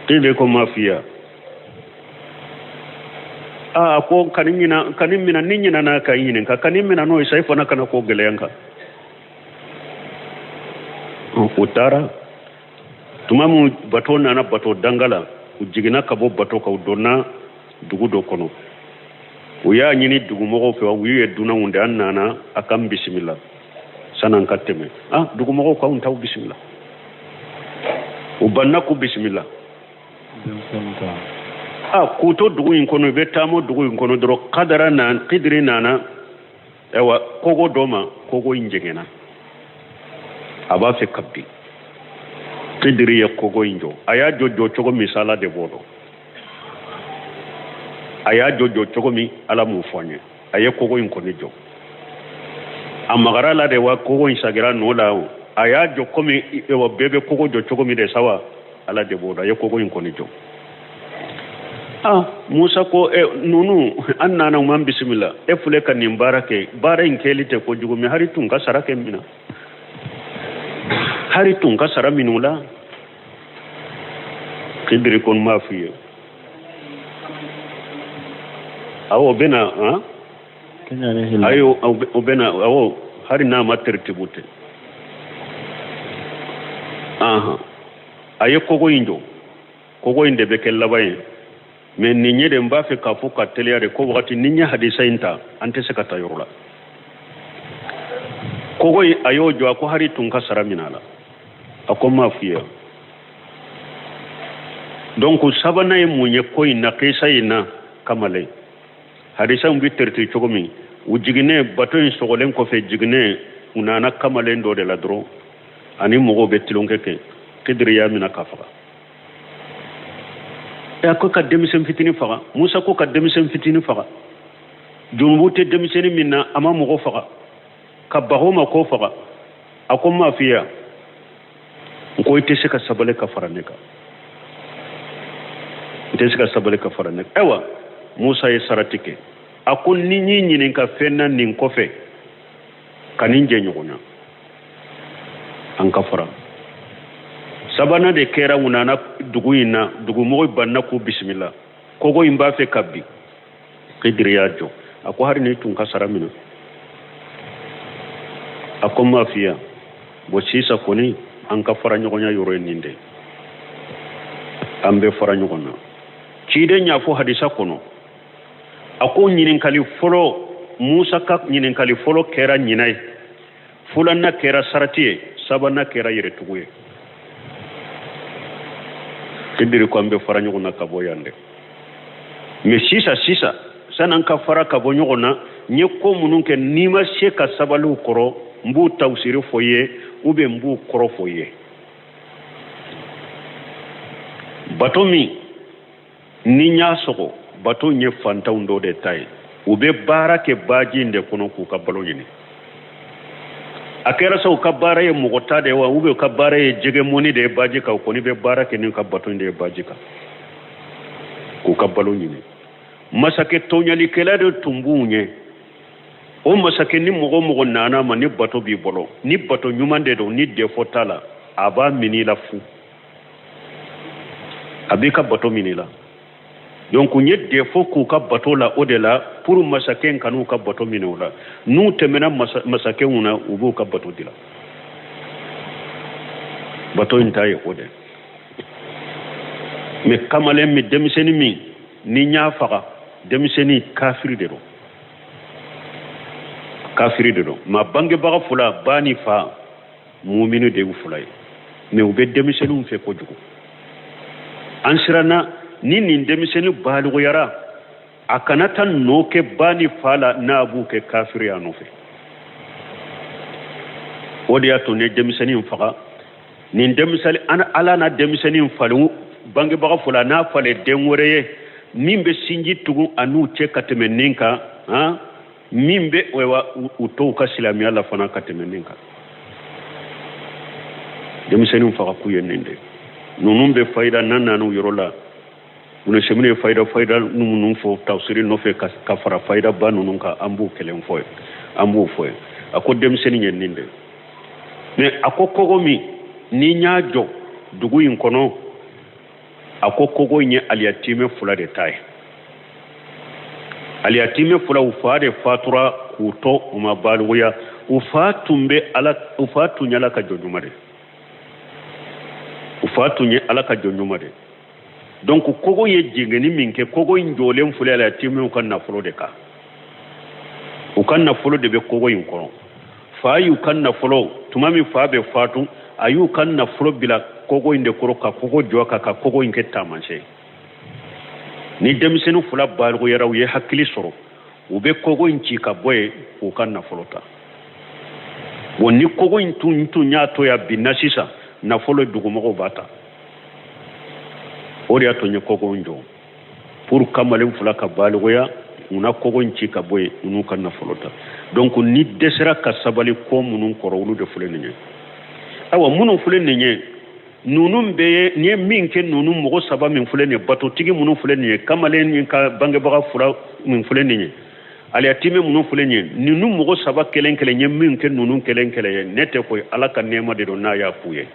Speaker 2: Kidiri ko mafiya aa ko kani ɲina, kani mina ni ɲinana ka ɲininka, kani mina n'o ye sa, i fana kana ko gɛlɛya n kan. U taara tuma min bato nana bato danga la, u jiginna ka bɔ bato kan, u donna dugu dɔ kɔnɔ. U y'a ɲini dugumɔgɔw fɛ, u y'u ye dunanw de, an nana a k'an bisimila san'an ka tɛmɛ. Ah, dugumɔgɔw k'anw t'aw bisimila. U banna k'u bisimila. Ah, k'u to dugu in kɔnɔ, u bɛ taama dugu in kɔnɔ dɔrɔn, kadara na kidiri nana ayiwa kogo dɔ ma, kogo in jɛngɛnna, a b'a fɛ ka bin. Kidiri ye kogo in jɔ, a y'a jɔ jɔ cogo min sa, Ala de b'o dɔn. A y'a jɔ jɔ cogo min, Ala m'o fɔ an ye. A ye kogo in kɔni jɔ, a magara la de wa, kogo in sagira nɔ la o, a y'a jɔ komi bɛɛ bɛ kogo jɔ cogo min de sa wa, Ala de b'o dɔn. A ye kogo in kɔni jɔ. Ah, Musa ko e ninnu an nana u m'an bisimila, e filɛ ka nin baara kɛ, baara in kɛli tɛ kojugu, mais hari tun ka sara kɛ min na, hari tun ka sara minnu la. Kidiri ko n m'a f'i ye, awɔ, o bɛ na han, ayi, o bɛ na, awɔ, hari n'a ma teritibu tɛ. Ahan, a ye kogo in jɔ, kogo in de bɛ kɛ laban ye. Mais nin ye de n b'a fɛ k'a fɔ ka teliya de ko wagati ni n ye hadisa in ta, an tɛ se ka taa yɔrɔ la. Kogo in a y'o jɔ, a ko hari tun ka sara minɛ a la. A ko n m'a f'i ye. Donc sabanan ye mun ye ko in na, kisa in na, kamalen hadisa in bɛ terite cogo min, u jiginnen bato in sɔgɔlen kɔfɛ, jiginnen u nana kamalen dɔ de la dɔrɔn, ani mɔgɔw bɛ tulonkɛ kɛ, Kidiri y'a minɛ k'a faga. A ko ka denmisɛn fitinin faga. Musa ko ka denmisɛn fitinin faga, junubu tɛ denmisɛnnin min na, a ma mɔgɔ faga, ka baga o ma k'o faga. A ko n m'a f'i ye n ko i tɛ se ka sabali ka fara ne kan, i tɛ se ka sabali ka fara ne kan. Ayiwa, Musa ye sarati kɛ, a ko ni n y'i ɲininka fɛn na nin kɔfɛ, ka nin jɛ ɲɔgɔn na, an ka fara. Sabanan de kɛra, u nana dugu in na, dugumɔgɔw banna k'u bisimila, kogo in b'a fɛ ka bin, Kidiri y'a jɔ, a ko hari n'i tun ka sara minɛ. A ko n m'a f'i ye. Bon, sisan kɔni an ka fara ɲɔgɔnya yɔrɔ ye nin de, an bɛ fara ɲɔgɔn na. Ciden y'a fɔ hadisa kɔnɔ, a ko ɲininkali fɔlɔ, Musa ka ɲininkali fɔlɔ kɛra ɲinɛ ye, filanan kɛra sarati ye, sabanan kɛra yɛrɛtugu ye. Kidiri ko an bɛ fara ɲɔgɔn na ka bɔ yan dɛ. Mais sisan sisan, san'an ka fara ka bɔ ɲɔgɔn na, n ye ko minnu kɛ, n'i ma se ka sabali u kɔrɔ, n b'u tawusiri fɔ i ye ou bien n b'u kɔrɔ fɔ i ye. Bato min ni n y'a sɔgɔ, bato in ye fantanw dɔ de ta ye, u bɛ baara kɛ baji in de kɔnɔ k'u ka balo ɲini. A kɛra sa u ka baara ye mɔgɔ ta de ye wa, ou bien u ka baara ye jɛgɛ mɔni de ye baji kan, u kɔni bɛ baara kɛ n'u ka bato in de ye baji kan k'u ka balo ɲini. Masakɛ tɔɲɔlikɛla de tun b'u ɲɛ. O masakɛ ni mɔgɔ o mɔgɔ nana ma ni bato b'i bolo, ni bato ɲuman de don, ni défaut t'a la, a b'a minɛ i la fu, a b'i ka bato minɛ i la. Donc u ye défaut k'u ka bato la, o de la pour masakɛ kan'u ka bato minɛ u la, n'u tɛmɛna masakɛw na, u b'u ka bato dila. Bato in ta ye o de. Mais kamalen min, denmisɛnnin min ni n y'a faga, denmisɛnnin kafiri de don, kafiri de don. Ma bangebaga fila, ba ni fa, mumini de y'u fila ye, mais u bɛ denmisɛnninw fɛ kojugu. An siranna ni nin denmisɛnnin baliguyara, a kana taa nɔ kɛ ba ni fa la, n'a b'u kɛ kafiri a nɔfɛ. O de y'a to ne denmisɛnnin faga. Nin denmisɛnnin, Ala na denmisɛnnin falen bangebaga fila n'a falen den wɛrɛ ye min bɛ sinji tugu a n'u cɛ ka tɛmɛ nin kan, han, min bɛ u to u ka silamɛya la fana ka tɛmɛ nin kan. Denmisɛnninw faga kun ye nin de. Ninnu bɛ fayida n'an nan'u yɔrɔ la. Ibunu Usɛmini ye fayida fayida minnu fɔ tafsiri nɔfɛ ka fara fayidaba ninnu kan, an b'o kelen fɔ ye, an b'o fɔ ye. A ko denmisɛnnin ye nin de. Mais a ko kogo min ni n y'a jɔ dugu in kɔnɔ, a ko kogo in ye aliyatimɛ fila de ta ye. Aliyatimɛ fila, u fa de fatura k'u to, u ma balikuya. U fa tun bɛ ala, u fa tun ye Ala ka jɔn ɲuman de. U fa tun ye Ala ka jɔn ɲuman de. Donc kogo ye jɛngɛni min kɛ, kogo in jɔlen filɛ aliyatimɛw ka nafolo de kan. U ka nafolo de bɛ kogo in kɔnɔ. Fa y'u ka nafolo, tuma min fa bɛ fatu, a y'u ka nafolo bila kogo in de kɔrɔ, ka kogo jɔ ka kogo in kɛ taamasiyɛn. Ni denmisɛnnin fila balikuyara, u ye hakili sɔrɔ, u bɛ kogo in ci ka bɔ yen k'u ka nafolo ta. Bon, ni kogo in tun y'a to yan binna sisan, nafolo dugumɔgɔw b'a ta. O de y'a to n ye kogo in jɔ pour kamalen fila ka balikuya, u na kogo in ci ka bɔ yen, u n'u ka nafolo ta. Donc ni dɛsɛra ka sabali ko minnu kɔrɔ, olu de filɛ nin ye. Ayiwa, minnu filɛ nin ye, ninnu bɛɛ ye n'i ye min kɛ, ninnu mɔgɔ saba min filɛ nin ye, batotigi minnu filɛ nin ye, kamalen ni ka bangebaga fila min filɛ nin ye, aliyatimɛ minnu filɛ nin ye, ninnu mɔgɔ saba kelen kelen ye min kɛ ninnu kelen kelen ye, ne tɛ koyi, Ala ka nɛɛma de don n'a y'a k'u ye.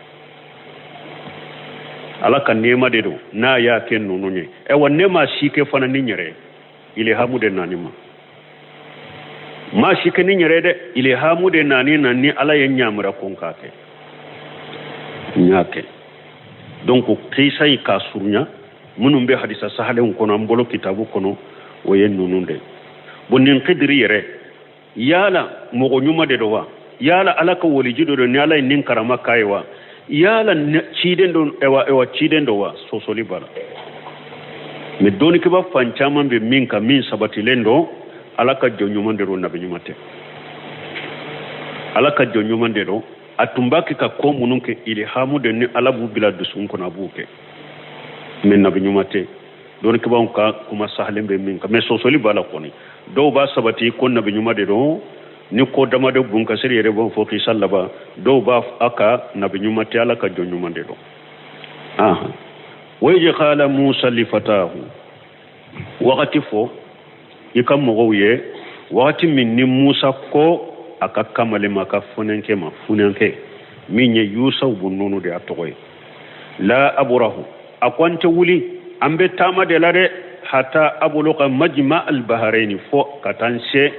Speaker 2: Ala ka nɛɛma de don n'a y'a kɛ ninnu ye. Ayiwa, ne ma si kɛ fana ni n yɛrɛ ye, ilihamu de nani ma. Ma si kɛ ni n yɛrɛ ye dɛ, ilihamu de nani na ni Ala ye n yamara ko n k'a kɛ, n y'a kɛ. Donc kisa yi k'a surunya, minnu bɛ hadisa sahalenw kɔnɔ an bolo kitabu kɔnɔ, o ye ninnu de. Bon, nin Kidiri yɛrɛ, yala mɔgɔ ɲuman de don wa? Yala Ala ka waliji dɔ don ni Ala ye nin karama k'a ye wa? Yala ciden don ewa, ewa ciden don wa? Sɔsɔli b'a la. Mais dɔnnikɛba fan caman bɛ min kan, min sabatilen don, Ala ka jɔn ɲuman de don, nabi ɲuman tɛ. Ala ka jɔn ɲuman de don. A tun b'a kɛ ka ko minnu kɛ, ilihamu de ni Ala b'u bila dusukun kɔnɔ, a b'u kɛ. Mais nabi ɲuman tɛ. Dɔnnikɛbaw ka kuma sahalen bɛ min kan, mais sɔsɔli b'a la kɔni. Dɔw b'a sabati ko nabi ɲuman de don ni ko damadɔ Bun Kasiri yɛrɛ b'o fɔ kisa laban. Dɔw b'a a ka nabi ɲuman tɛ, Ala ka jɔn ɲuman de don. Wa iz qala Musa li fatahu, wagati fɔ i ka mɔgɔw ye wagati min ni Musa ko a ka kamalen ma, a ka funankɛ ma, funankɛ min ye Yusaw bun Nunu de a tɔgɔ ye, la aburahu, a ko an tɛ wuli, an bɛ taama de la dɛ, hata abuluga majma al baharaini, fo ka taa n se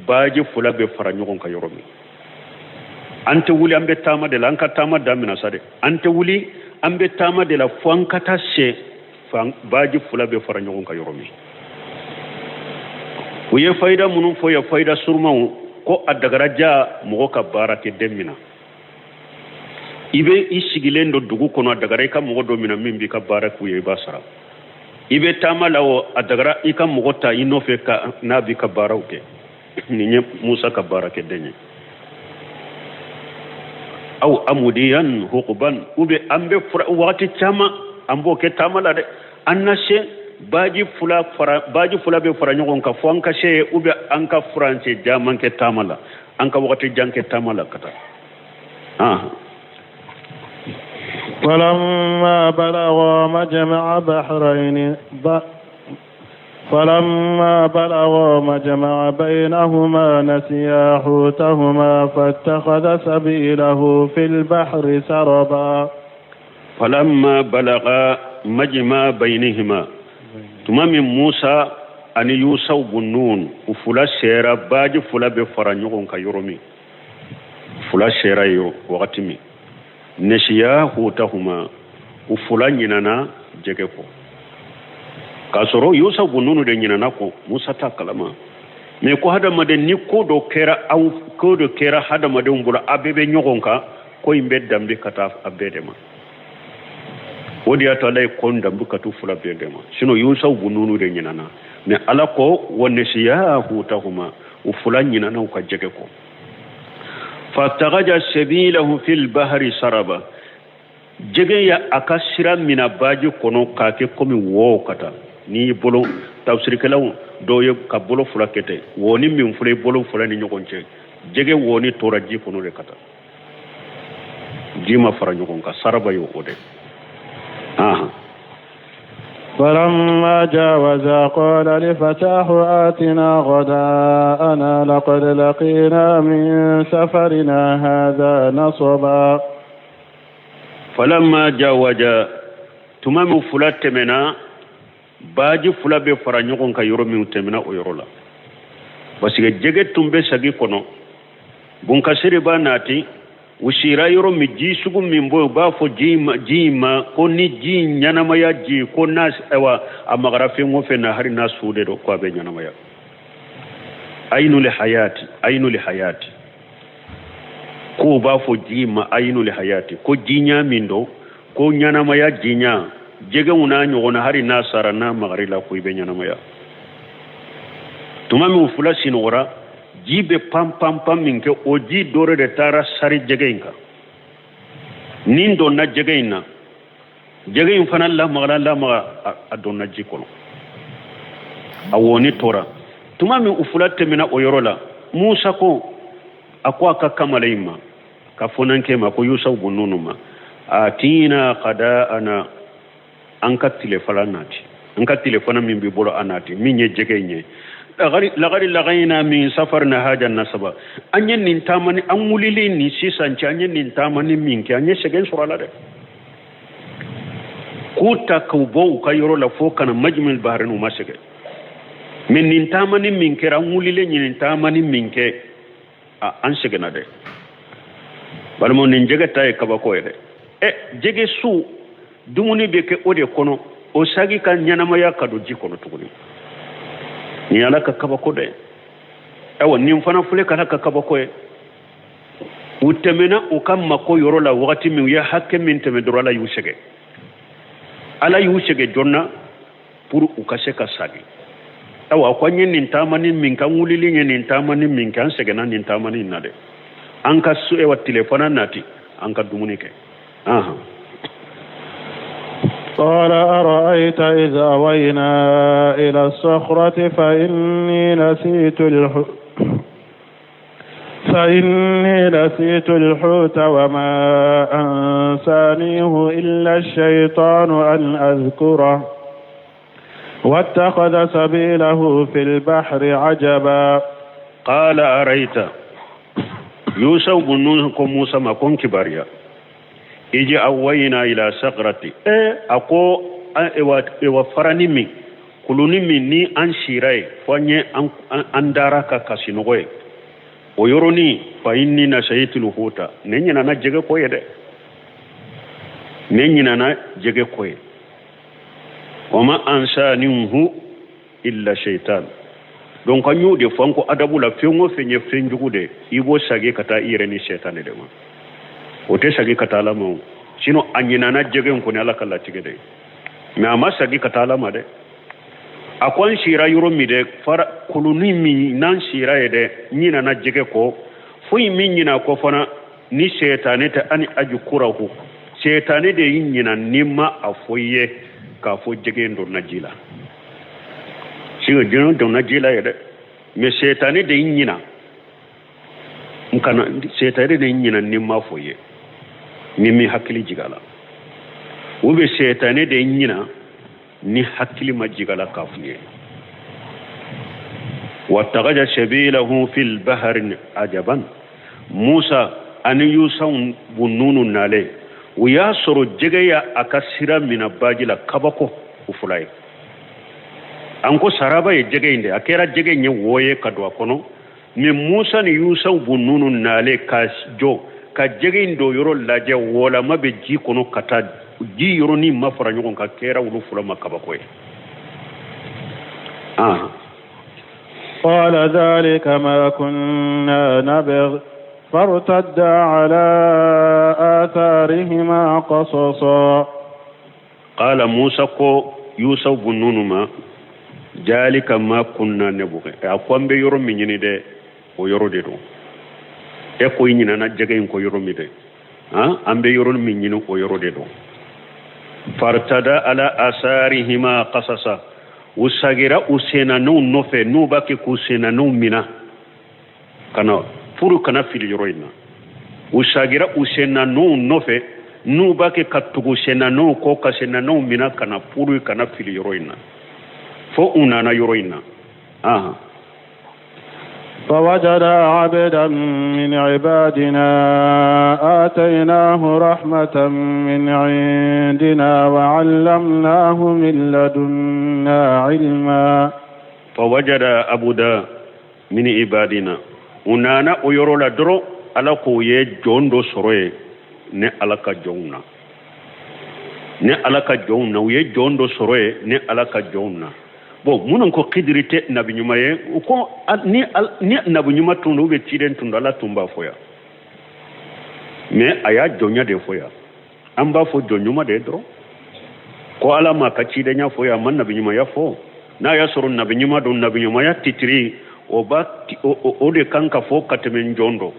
Speaker 2: baji fila bɛ fara ɲɔgɔn kan yɔrɔ min. An tɛ wuli, an bɛ taama de la, an ka taama damina sa dɛ, an tɛ wuli, an bɛ taama de la fo an ka taa se baji fila bɛ fara ɲɔgɔn kan yɔrɔ min. U ye fayida minnu fɔ ye, fayida surumanw, ko a dagara ja mɔgɔ ka baara kɛ den min na. I bɛ i sigilen don dugu kɔnɔ, a dagara i ka mɔgɔ dɔ minɛ min b'i ka baara k'u ye, i b'a sara. I bɛ taama la o, a dagara i ka mɔgɔ ta i nɔfɛ ka n'a b'i ka baaraw kɛ. Nin ye Musa ka baara kɛ den ye. Aw amudiyan hukuban, u bɛ an bɛ fura wagati caman an b'o kɛ taama la dɛ, an na se baji fila fara, baji fila bɛ fara ɲɔgɔn kan fo an ka se, u bɛ an ka furancɛ caman kɛ taama la, an ka wagati jan kɛ taama la ka taa.
Speaker 1: فلما بلغا مجمع بحرين فلما بلغا مجمع بينهما نسيا حوتهما فاتخذ سبيله في البحر سربا.
Speaker 2: فلما بلغا مجمع بينهما، tuma min Musa ani Yusaw bun Nun u fila sera baji fila bɛ fara ɲɔgɔn kan yɔrɔ min, fila sera yen wagati min, nesiya hutahuma, u fila ɲinana jɛgɛ kɔ, k'a sɔrɔ Yusaw bun Nunu de ɲinana kɔ, Musa t'a kalama. Mais ko hadamaden ni ko dɔ kɛra aw, ko dɔ kɛra hadamadenw bolo, a bɛɛ bɛ ɲɔgɔn kan, ko in bɛ danbe ka taa a bɛɛ de ma. O de y'a to Ala ye ko danbe ka t'u fila bɛɛ de ma. Sinon Yusaw bun Nunu de ɲinana, mais Ala ko wa nesiya hutahuma, u fila ɲinana u ka jɛgɛ kɔ. Fatakaja sabilahu fil bahari saraba, jɛgɛ ya a ka sira mina baji kɔnɔ k'a kɛ komi wo ka taa. N'i y'i bolo, tafsirikɛlaw dɔw ye ka bolo fila kɛ ten, wɔni min filɛ i bolo fila ni ɲɔgɔn cɛ, jɛgɛ wɔni tora ji kɔnɔ de ka taa. Ji ma fara ɲɔgɔn kan, saraba ye o de. Ahan.
Speaker 1: فلما جاوزا قال لفتاه آتنا غداءنا لقد لقينا من سفرنا هذا نصبا.
Speaker 2: فلما جاوزا, tuma min fula tɛmɛna, baji fula bɛ fara ɲɔgɔn kan yɔrɔ min, tɛmɛna o yɔrɔ la, parce que jɛgɛ tun bɛ sagi kɔnɔ. Bunkasiri b'a nati, u sira yɔrɔ min, ji sugu min bɔ, u b'a fɔ ji ma, ji in ma ko ni ji ɲɛnamaya ji ko n'a, ayiwa, a magara fɛn o fɛn na, hali n'a su de don, ko a bɛ ɲɛnamaya. Ayinuli hayati, ayinuli hayati, k'u b'a fɔ ji ma ayinuli hayati, ko jiɲa min don, ko ɲɛnamaya jiɲa, jɛgɛw n'a ɲɔgɔnna, hali n'a sara, n'a magari la, ko i bɛ ɲɛnamaya. Tuma min u fila sinɔgɔra, ji bɛ pan pan pan min kɛ, o ji dɔrɔ de taara sari jɛgɛ in kan. Nin donna jɛgɛ in na, jɛgɛ in fana lamagara lamaga, a donna ji kɔnɔ, a wɔni tora. Tuma min u fila tɛmɛna o yɔrɔ la, Musa ko, a ko a ka kamalen in ma, ka funankɛ ma, ko Yusaw bun Nunu ma: atina qada'ana, an ka tilefana nati, an ka tilefana min b'i bolo, a nati min ye jɛgɛ in ye. Lagadi lagayina min safarina haja nasaba, an ye nin taamani, an wulili ni sisan cɛ, an ye nin taamani min kɛ, an ye sɛgɛn sɔrɔ a la dɛ. K'u ta k'u bɔ u ka yɔrɔ la fo ka na Majmil Bahrain, u ma sɛgɛn, mais nin taamani min kɛra, an wulilen ye nin taamani min kɛ, an sɛgɛnna dɛ. Balimaw, nin jɛgɛ ta ye kabako ye dɛ. Ɛ, jɛgɛ su, dumuni bɛ kɛ o de kɔnɔ, o sagi ka ɲɛnamaya ka don ji kɔnɔ tuguni. Nin ye Ala ka kabako dɛ. Ayiwa, nin fana filɛ ka Ala ka kabako ye. U tɛmɛna u ka mako yɔrɔ la wagati min, u ye hakɛ min tɛmɛ dɔrɔn, Ala y'u sɛgɛn, Ala y'u sɛgɛn joona pour u ka se ka sagi. Ayiwa, ko an ye nin taamani min kɛ, an wulili ye nin taamani min kɛ, an sɛgɛnna nin taamani in na dɛ. An ka so, ayiwa, tilefana nati, an ka dumuni kɛ. Ahan.
Speaker 1: قال أرأيت إذ أوينا إلى الصخرة فإني نسيت الحوت وما أنسانيه إلا الشيطان أن أذكره واتخذ سبيله في البحر عجبا.
Speaker 2: قال أرأيت, يوسف بن نون ko Musa ma ko n kibaruya, iji awayna ila sakrati, e a ko ewa farani min, kuluni min ni an sira ye, fo an ye an dara ka kasinɔgɔ ye o yɔrɔnin, fa inni nasaitul huta, ne ɲinana jɛgɛ kɔ ye dɛ, ne ɲinana jɛgɛ kɔ ye. Wama ansanihu illa shaitan. Donc an y'o de fɔ, an ko adabu la, fɛn o fɛn ye fɛn jugu de, i b'o sagi ka taa i yɛrɛ ni sɛtanɛ de ma, o tɛ sagi ka taa Ala ma o. Sinon a ɲinana jɛgɛ in kɔni, Ala ka latigɛ de, mais a ma sagi ka taa Ala ma dɛ. A ko an sira yɔrɔ min dɛ, fara kulunin min n'an sira ye dɛ, ɲinana jɛgɛ kɔ, foyi min ɲina kɔ fana ni sɛtanɛ tɛ. Ani ajukurahu, sɛtanɛ de y'i ɲina ni ma a fɔ i ye k'a fɔ jɛgɛ in donna ji la. Sinon jɛgɛ donna ji la ye dɛ, mais sɛtanɛ de y'i ɲina n kana, sɛtanɛ de y'i ɲina ni ma fɔ i ye, ni min hakili jigin a la, ou bien sɛtanɛ de y'i ɲina ni hakili ma jigin a la k'a f'i ye. Wattakaja sabilahu fil bahari ajaban. Musa ani Yusa bun Nunu nalen, u y'a sɔrɔ jɛgɛ y'a a ka sira mina baji la, kabako u fila ye. An ko saraba ye jɛgɛ in de, a kɛra jɛgɛ in ye wo ye ka don a kɔnɔ. Mais Musa ni Yusa bun Nunu nalen ka jɔ ka jɛgɛ in don yɔrɔ lajɛ, wɔlama bɛ ji kɔnɔ ka taa, ji yɔrɔnin ma fara ɲɔgɔn kan, kɛra olu fila ma kabako ye.
Speaker 1: قال ذلك ما كنا نبغ فارتدا على آثارهما قصصا.
Speaker 2: قال موسى ko Yusa bun Nunu ma: jalika ma kunna nabughi, a ko an bɛ yɔrɔ min ɲini dɛ, o yɔrɔ de don. E ko i ɲinana jɛgɛ in ko yɔrɔ min dɛ, an bɛ yɔrɔ min ɲini, o yɔrɔ de don. Fartada ala asarihima qasasa, u sagira u sennanɛw nɔfɛ, n'u b'a kɛ k'u sennanɛw mina kana furu kana fili yɔrɔ in na. U sagira u sennanɔw nɔfɛ, n'u b'a kɛ ka tugu sennanɔw kɔ, ka sennanɔw mina ka na pour ka na fili yɔrɔ in na, fo u nana yɔrɔ in na. Ahan.
Speaker 1: فوجدا عبدا من عبادنا آتيناه رحمة من عندنا وعلمناه من لدنا علما.
Speaker 2: فوجدا عبدا من عبادنا, u nana o yɔrɔ la dɔrɔn, Ala k'o ye jɔn dɔ sɔrɔ yen ne Ala ka jɔnw na, ne Ala ka jɔnw na. U ye jɔn dɔ sɔrɔ yen ne Ala ka jɔnw na. Bon, minnu ko Kidiri tɛ nabi ɲuman ye, u ko ni nabi ɲuman tun don, u bɛ ciden tun don, Ala tun b'a fɔ yan. Mais a y'a jɔnya de fɔ yan. An b'a fɔ jɔn ɲuman de ye dɔrɔn, ko Ala m'a ka cidenya fɔ yan, a ma nabi ɲumanya fɔ. N'a y'a sɔrɔ nabi ɲuman don, nabi ɲumanya titiri o b'a o de kan ka fɔ ka tɛmɛ jɔn dɔ.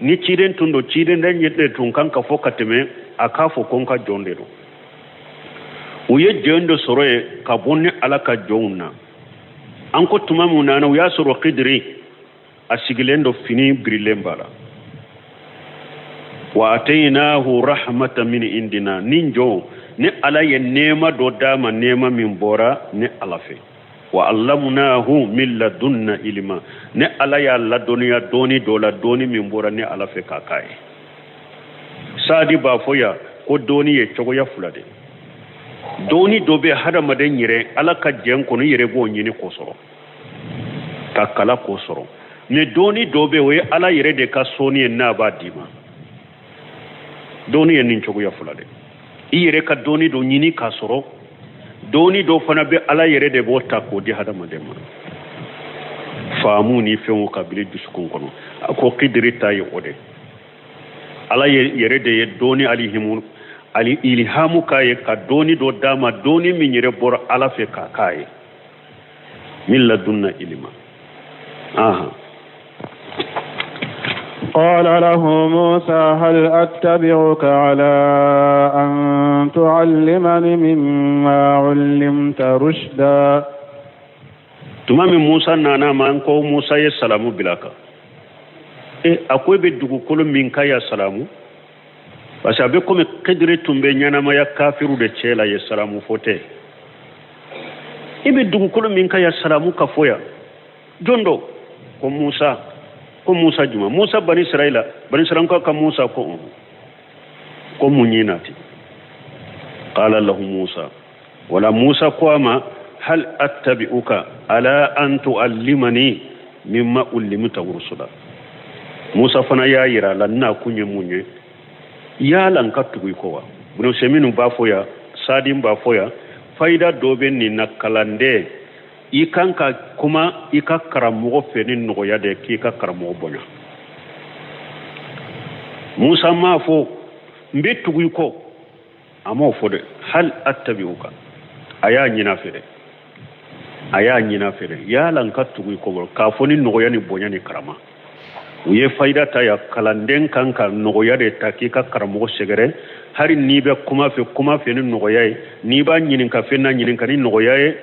Speaker 2: Ni ciden tun don, ciden de tun kan ka fɔ ka tɛmɛ a k'a fɔ ko n ka jɔn de don. U ye jɔn dɔ sɔrɔ yen ka bɔ ni Ala ka jɔnw na. An ko tuma min nana, u y'a sɔrɔ Kidiri a sigilen don, fini birilen b'a la. Wa ataynahu rahmatan min indina, ni jɔn ni Ala ye nɛɛma dɔ d'a ma, nɛɛma min bɔra ni Ala fɛ. Wa allamnahu min ladunna ilma, ni Ala y'a ladɔnniya dɔɔni dɔ la, dɔɔni min bɔra ni Ala fɛ k'a k'a ye. Sadi b'a fɔ yan ko dɔɔni ye cogoya fila de. Dɔɔni dɔ bɛ hadamaden yɛrɛ Ala ka jɛn kɔnɔ, i yɛrɛ b'o ɲini k'o sɔrɔ, ka kala k'o sɔrɔ. Mais dɔɔni dɔ bɛ, o ye Ala yɛrɛ de ka sɔnni ye n'a b'a d'i ma. Dɔɔni ye nin cogoya fila de: i yɛrɛ ka dɔɔni dɔ ɲini k'a sɔrɔ, dɔɔni dɔ fana bɛ, Ala yɛrɛ de b'o ta k'o di hadamaden ma, faamu ni fɛnw ka bili dusukun kɔnɔ. A ko Kidiri ta ye o de. Ala yɛrɛ de ye dɔɔni alihimu ali ilhamu k'a ye, ka dɔɔni dɔ d'a ma, dɔɔni min yɛrɛ bɔra Ala fɛ k'a k'a ye, min ladunna ilima. Aha.
Speaker 1: قال له موسى هل أتبعك على أن تعلمني مما علمت رشدا.
Speaker 2: Tuma min Musa nana ma, ko Musa ye salamu bila kan. E a ko i bɛ dugukolo min ka ya salamu, parce que a bɛ komi Kidiri tun bɛ ɲɛnamaya kafiru de cɛ la ye, salamu fɔ tɛ. I bɛ dugukolo min ka ya salamu ka fɔ yan, jɔn dɔ ko Musa, ko Musa juma, Musa Bani Israila, Bani Israila ka Musa. Ko ko mun yi nati? Qala lahu Musa, wala Musa ko a ma: hal attabi'uka ala an tu'allimani mimma ullimta rusula. Musa fana y'a yira a la n'a kun ye mun ye, yala n ka tugu i kɔ wa? Bunu minnu b'a fɔ yan, sadin b'a fɔ yan, fayida dɔ bɛ nin na. Kalanden, i kan ka kuma i ka karamɔgɔ fɛ ni nɔgɔya de, k'i ka karamɔgɔ bonya. Musa m'a fɔ n bɛ tugu i kɔ, a m'o fɔ dɛ. Hal attabi'uka, a y'a ɲin'a fɛ dɛ, a y'a ɲin'a fɛ dɛ, yala n ka tugu i kɔ, k'a fɔ ni nɔgɔya ni bonya ni karama. U ye fayida ta ya, kalanden kan ka nɔgɔya de ta k'i ka karamɔgɔ sɛgɛrɛ. Hali n'i bɛ kuma fɛ, kuma fɛ ni nɔgɔya ye. N'i b'a ɲininka fɛn na, ɲininka ni nɔgɔya ye,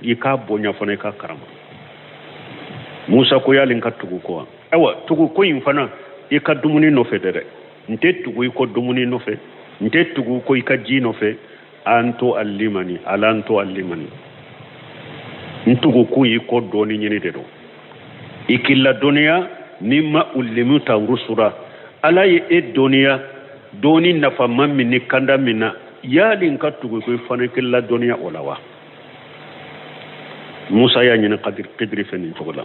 Speaker 2: i k'a bonya fana, i ka karama. Musa ko yali n ka tugu kɔ wa? Ayiwa, tugu ko in fana, i ka dumuni nɔfɛ dɛ. N tɛ tugu i kɔ dumuni nɔfɛ, n tɛ tugu ko i ka ji nɔfɛ. An tuallimani, ala an tuallimani, n tugu ko i kɔ dɔɔni ɲini de don, i k'i ladɔnniya mimma ullimta rusula. Ala ye e dɔnniya dɔɔni nafama min ni kanda min na, yali n ka tugu ko i fana k'i ladɔnniya o la wa? Musa y'a ɲini Kidiri fɛ nin cogo la.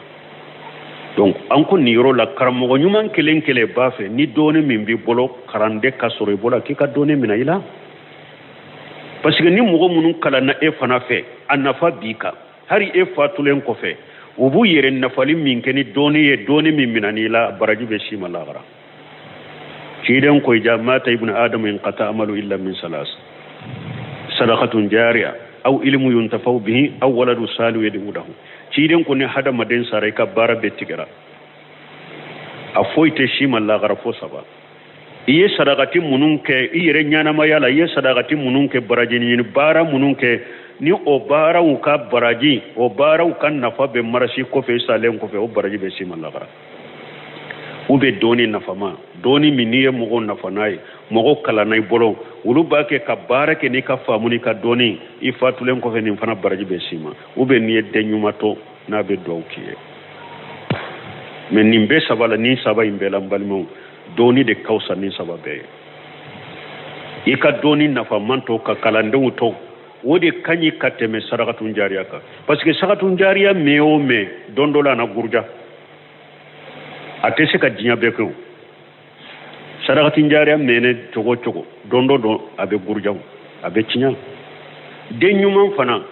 Speaker 2: Donc an ko nin yɔrɔ la, karamɔgɔ ɲuman kelen kelen b'a fɛ ni dɔɔni min b'i bolo, kalanden ka sɔrɔ i bolo, k'i ka dɔɔni minɛ i la, parce que ni mɔgɔ minnu kalanna e fana fɛ, a nafa b'i kan. Hali e fatulen kɔfɛ, u b'u yɛrɛ nafali min kɛ ni dɔɔni ye, dɔɔni min minɛ i la, baraji bɛ si ma lahara. Ciden ko: iza mata ibnu adamu inqata amalu illa min salas: sadaqatun jariya aw ilmu yuntafau bihi aw waladu salihu yad'u lahu. Ciden ko ni hadamaden sara, i ka baara bɛɛ tigɛra, a foyi tɛ si ma lahara fo saba: i ye sadakati minnu kɛ i yɛrɛ ɲɛnamaya la, i ye sadakati minnu kɛ, baraji ɲini baara minnu kɛ, ni o baaraw ka baraji, o baaraw ka nafa bɛ marasi kɔfɛ, i salen kɔfɛ, o baraji bɛ si ma lahara. Ou bien dɔnni nafama, dɔnni min n'i ye mɔgɔw nafa n'a ye, mɔgɔw kalanna i bolo, olu b'a kɛ ka baara kɛ n'i ka faamu n'i ka dɔnni, i fatulen kɔfɛ nin fana baraji bɛ s'i ma. Ou bien n'i ye den ɲuman to n'a bɛ duwawu k'i ye. Mais nin bɛɛ saba la, nin saba in bɛɛ la, n balimaw, dɔnni de ka fisa ni saba bɛɛ ye. I ka dɔnni nafaman to ka kalandenw to, o de ka ɲi ka tɛmɛ sarakatun jariya kan, parce que sarakatun jariya mɛn o mɛn, don dɔ la a na guruja, a tɛ se ka diɲɛ bɛɛ kɛ. O sarakatun jariya mɛnnen cogo o cogo, don dɔ don a bɛ guruja, a bɛ tiɲɛ. Den ɲuman fana,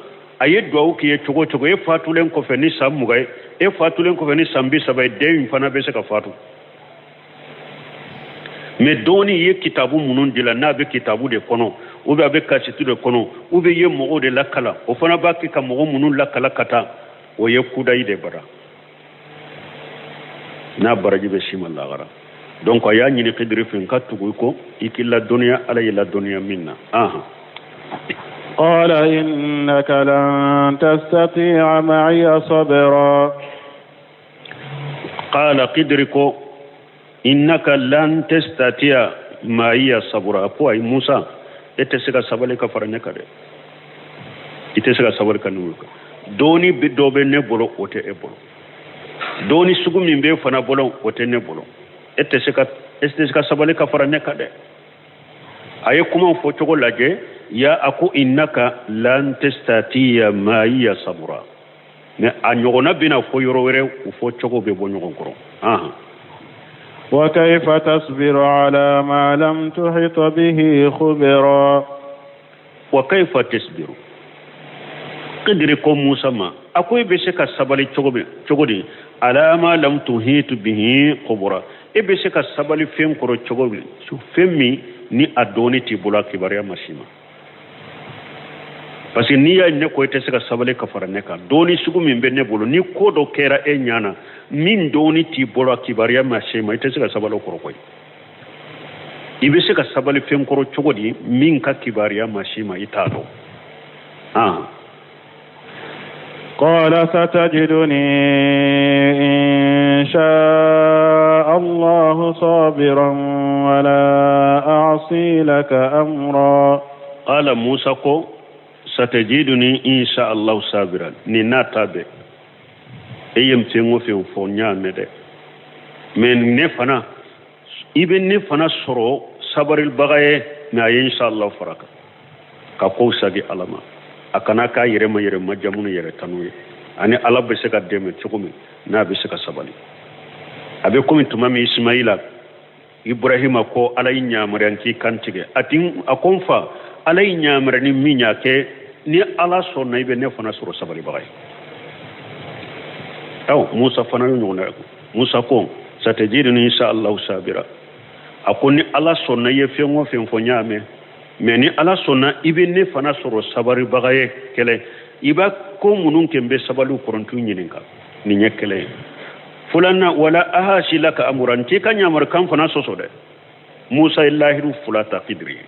Speaker 2: a ye duwawu k'i ye cogo o cogo, e fatulen kɔfɛ ni san 20 ye, e fatulen kɔfɛ ni san 30 ye, den in fana bɛ se ka fatu. Mais dɔnni ye kitabu minnu dila, n'a bɛ kitabu de kɔnɔ, ou bien a bɛ kasɛti de kɔnɔ, ou bien i ye mɔgɔw de lakalan, o fana b'a kɛ ka mɔgɔ minnu lakalan ka taa, o ye kudayi de bara n'a baraji bɛ s'i ma lagara. Donc a y'a ɲini Kidiri fɛ n ka tugu i kɔ, i k'i ladɔnniya Ala y'i ladɔnniya min na. Ahan.
Speaker 1: قال إنك لن تستطيع معي صبرا.
Speaker 2: قال Kidiri ko innaka lan tastati'a ma'iya sabura. A ko ayi Musa, e tɛ se ka sabali ka fara ne kan dɛ, i tɛ se ka sabali ka ne kan. Dɔnni dɔ bɛ ne bolo, o tɛ e bolo. Dɔnni sugu min b'e fana bolo, o tɛ ne bolo. E tɛ se ka sabali ka fara ne kan dɛ. A ye kuma fɔ cogo lajɛ ya, a ko innaka lan tastati'a ma'iya sabura. Mais a ɲɔgɔnna bɛna fɔ yɔrɔ wɛrɛ, u fɔ cogo bɛ bɔ ɲɔgɔn kɔrɔ. Ahan.
Speaker 1: وكيف تصبر على ما لم تحط به خبرا.
Speaker 2: وكيف تصبر، Kidiri ko Musa ma, a ko e bɛ se ka sabali cogo min cogo di, ala ma lam tuhit bihi khubura, e bɛ se ka sabali fɛn kɔrɔ cogo min, fɛn min ni a dɔnni t'i bolo, a kibaruya ma s'i ma? Parce que n'i y'a ye ne ko e tɛ se ka sabali ka fara ne kan, dɔnni sugu min bɛ ne bolo, ni ko dɔ kɛra e ɲɛ na min dɔnni t'i bolo, a kibaruya ma s'e ma, i tɛ se ka sabali o kɔrɔ koyi. I bɛ se ka sabali fɛn kɔrɔ cogo di min ka kibaruya ma s'i ma, i t'a dɔn? Ah.
Speaker 1: قال ستجدني إن شاء الله صابرا ولا أعصي لك أمرا.
Speaker 2: قال Musa ko satajiduni insha Allah sabiran. Nin n'a ta bɛɛ, e ye fɛn o fɛn fɔ, n y'a mɛn dɛ, mais ne fana, i bɛ ne fana sɔrɔ sabaribaga ye. Mais a ye insha Allah fara kan ka kow sagi Ala ma, a kana k'a yɛrɛ ma yɛrɛ majamu ni yɛrɛ tanu ye, ani Ala bɛ se ka dɛmɛ cogo min n'a bɛ se ka sabali. A bɛ komi tuma min Ismaila, Ibrahima ko Ala y'i yamaruya k'i kan tigɛ, a ti a ko n fa, Ala y'i yamaruya ni min y'a kɛ, ni Ala sɔnna, i bɛ ne fana sɔrɔ sabalibaga ye. Aw Musa fana y'o ɲɔgɔnna ye. Musa ko satajiduni insha Allahu sabira. A ko ni Ala sɔnna, i ye fɛn o fɛn fɔ, n y'a mɛn, mais ni Ala sɔnna, i bɛ ne fana sɔrɔ sabaribaga ye. Kɛlɛ i b'a ko minnu kɛ, n bɛ sabali kɔrɔ, n t'u ɲininka. Nin ye kɛlɛ ye. Filanan, wala ahasi laka amura, n t'i ka ɲamarukan fana sɔsɔ dɛ. Musa ye lahiru fila ta Kidiri ye.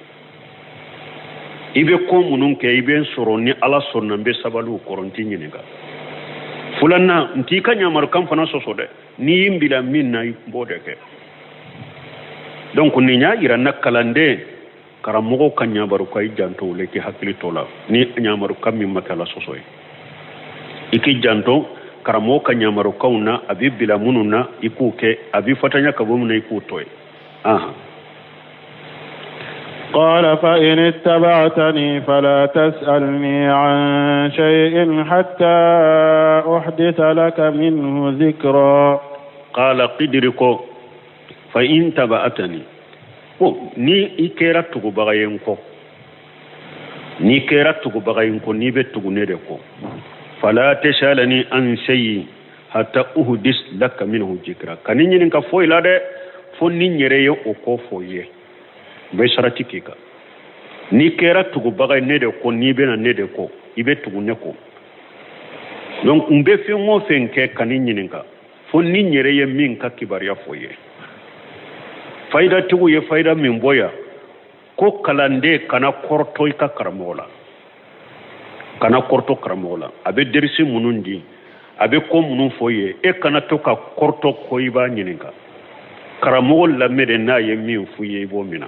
Speaker 2: I bɛ ko minnu kɛ, i bɛ n sɔrɔ ni Ala sɔnna, n bɛ sabali u kɔrɔ, n t'i ɲininka. Filanan, n t'i ka ɲamarukan fana sɔsɔ dɛ. N'i y'i bila min na, i b'o de kɛ. Donc nin y'a yira n na, kalanden, karamɔgɔw ka ɲamarukan, i janto o la, i k'i hakili to la. Ni ɲamarukan min ma kɛ Ala sɔsɔ ye, i k'i janto karamɔgɔ ka ɲamarukanw na. A b'i bila minnu na, i k'u kɛ. A b'i fatanya ka bɔ minnu na, i k'u to yen. Ahan.
Speaker 1: قال فإن اتبعتني فلا تسألني عن شيء حتى أحدث لك منه ذكرا.
Speaker 2: قال Kidiri ko fa in tabaatani, ko ni i kɛra tugubaga ye n kɔ, n'i kɛra tugubaga ye n kɔ, n'i bɛ tugu ne de kɔ, fala tasalani an shay hatta uhdis laka minhu jikra, ka ni ɲininka foyi la dɛ, fo ni n yɛrɛ ye o ko fɔ i ye. N bɛ sarati k'i kan. N'i kɛra tugubaga ye ne de kɔ, n'i bɛna ne de kɔ, i bɛ tugu ne kɔ, donc n bɛ fɛn o fɛn kɛ, ka ni ɲininka fo ni n yɛrɛ ye min ka kibaruya fɔ i ye. Fayidatigiw ye fayida min bɔ yan, ko kalanden kana kɔrɔtɔ i ka karamɔgɔ la, kana kɔrɔtɔ karamɔgɔ la. A bɛ derisi minnu di, a bɛ ko minnu fɔ i ye, e kana to ka kɔrɔtɔ ko i b'a ɲininka. Karamɔgɔ lamɛn de, n'a ye min f'u ye, i b'o minɛ,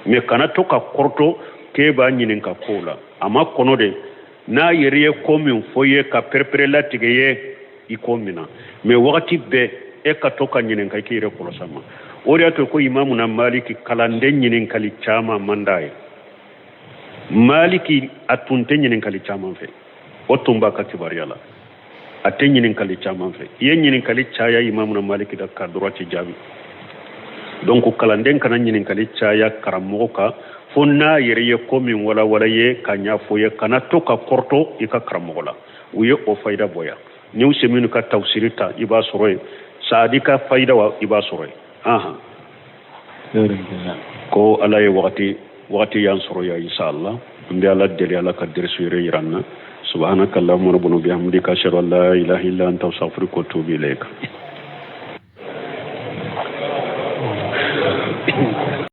Speaker 2: mais kana to ka kɔrɔtɔ k'e b'a ɲininka kow la. A makɔnɔ de, n'a yɛrɛ ye ko min fɔ ye ka perepere latigɛ ye, i k'o minɛ. Mais wagati bɛɛ e ka to ka ɲininka, i k'i yɛrɛ kɔlɔsi a ma. O de y'a to ko Imamuna Maliki, kalanden ɲininkali caman man d'a ye. Maliki, a tun tɛ ɲininkali caman fɛ. O tun b'a ka kibaruya la, a tɛ ɲininkali caman fɛ. I ye ɲininkali caya Imamuna Maliki da ka dɔrɔn, a tɛ jaabi. Donc kalanden kana ɲininkali caya karamɔgɔ kan, fo n'a yɛrɛ ye ko min walawala ye ka ɲɛfɔ ye. Kana to ka kɔrɔtɔ i ka karamɔgɔ la. U ye o fayida bɔ yan. Ni Useminu ka tafsiri ta, i b'a sɔrɔ yen. Saadi ka fayida wa, i b'a sɔrɔ yen. Ahan, ko Ala ye wagati wagati y'an sɔrɔ ya, inshallah. N bɛ Ala deli, Ala ka derisu yɛrɛ yira an na. Subhanaka allahumma rabbana bihamdika, ashhadu an la ilaha illa anta, astaghfiruka wa atubu ilayka.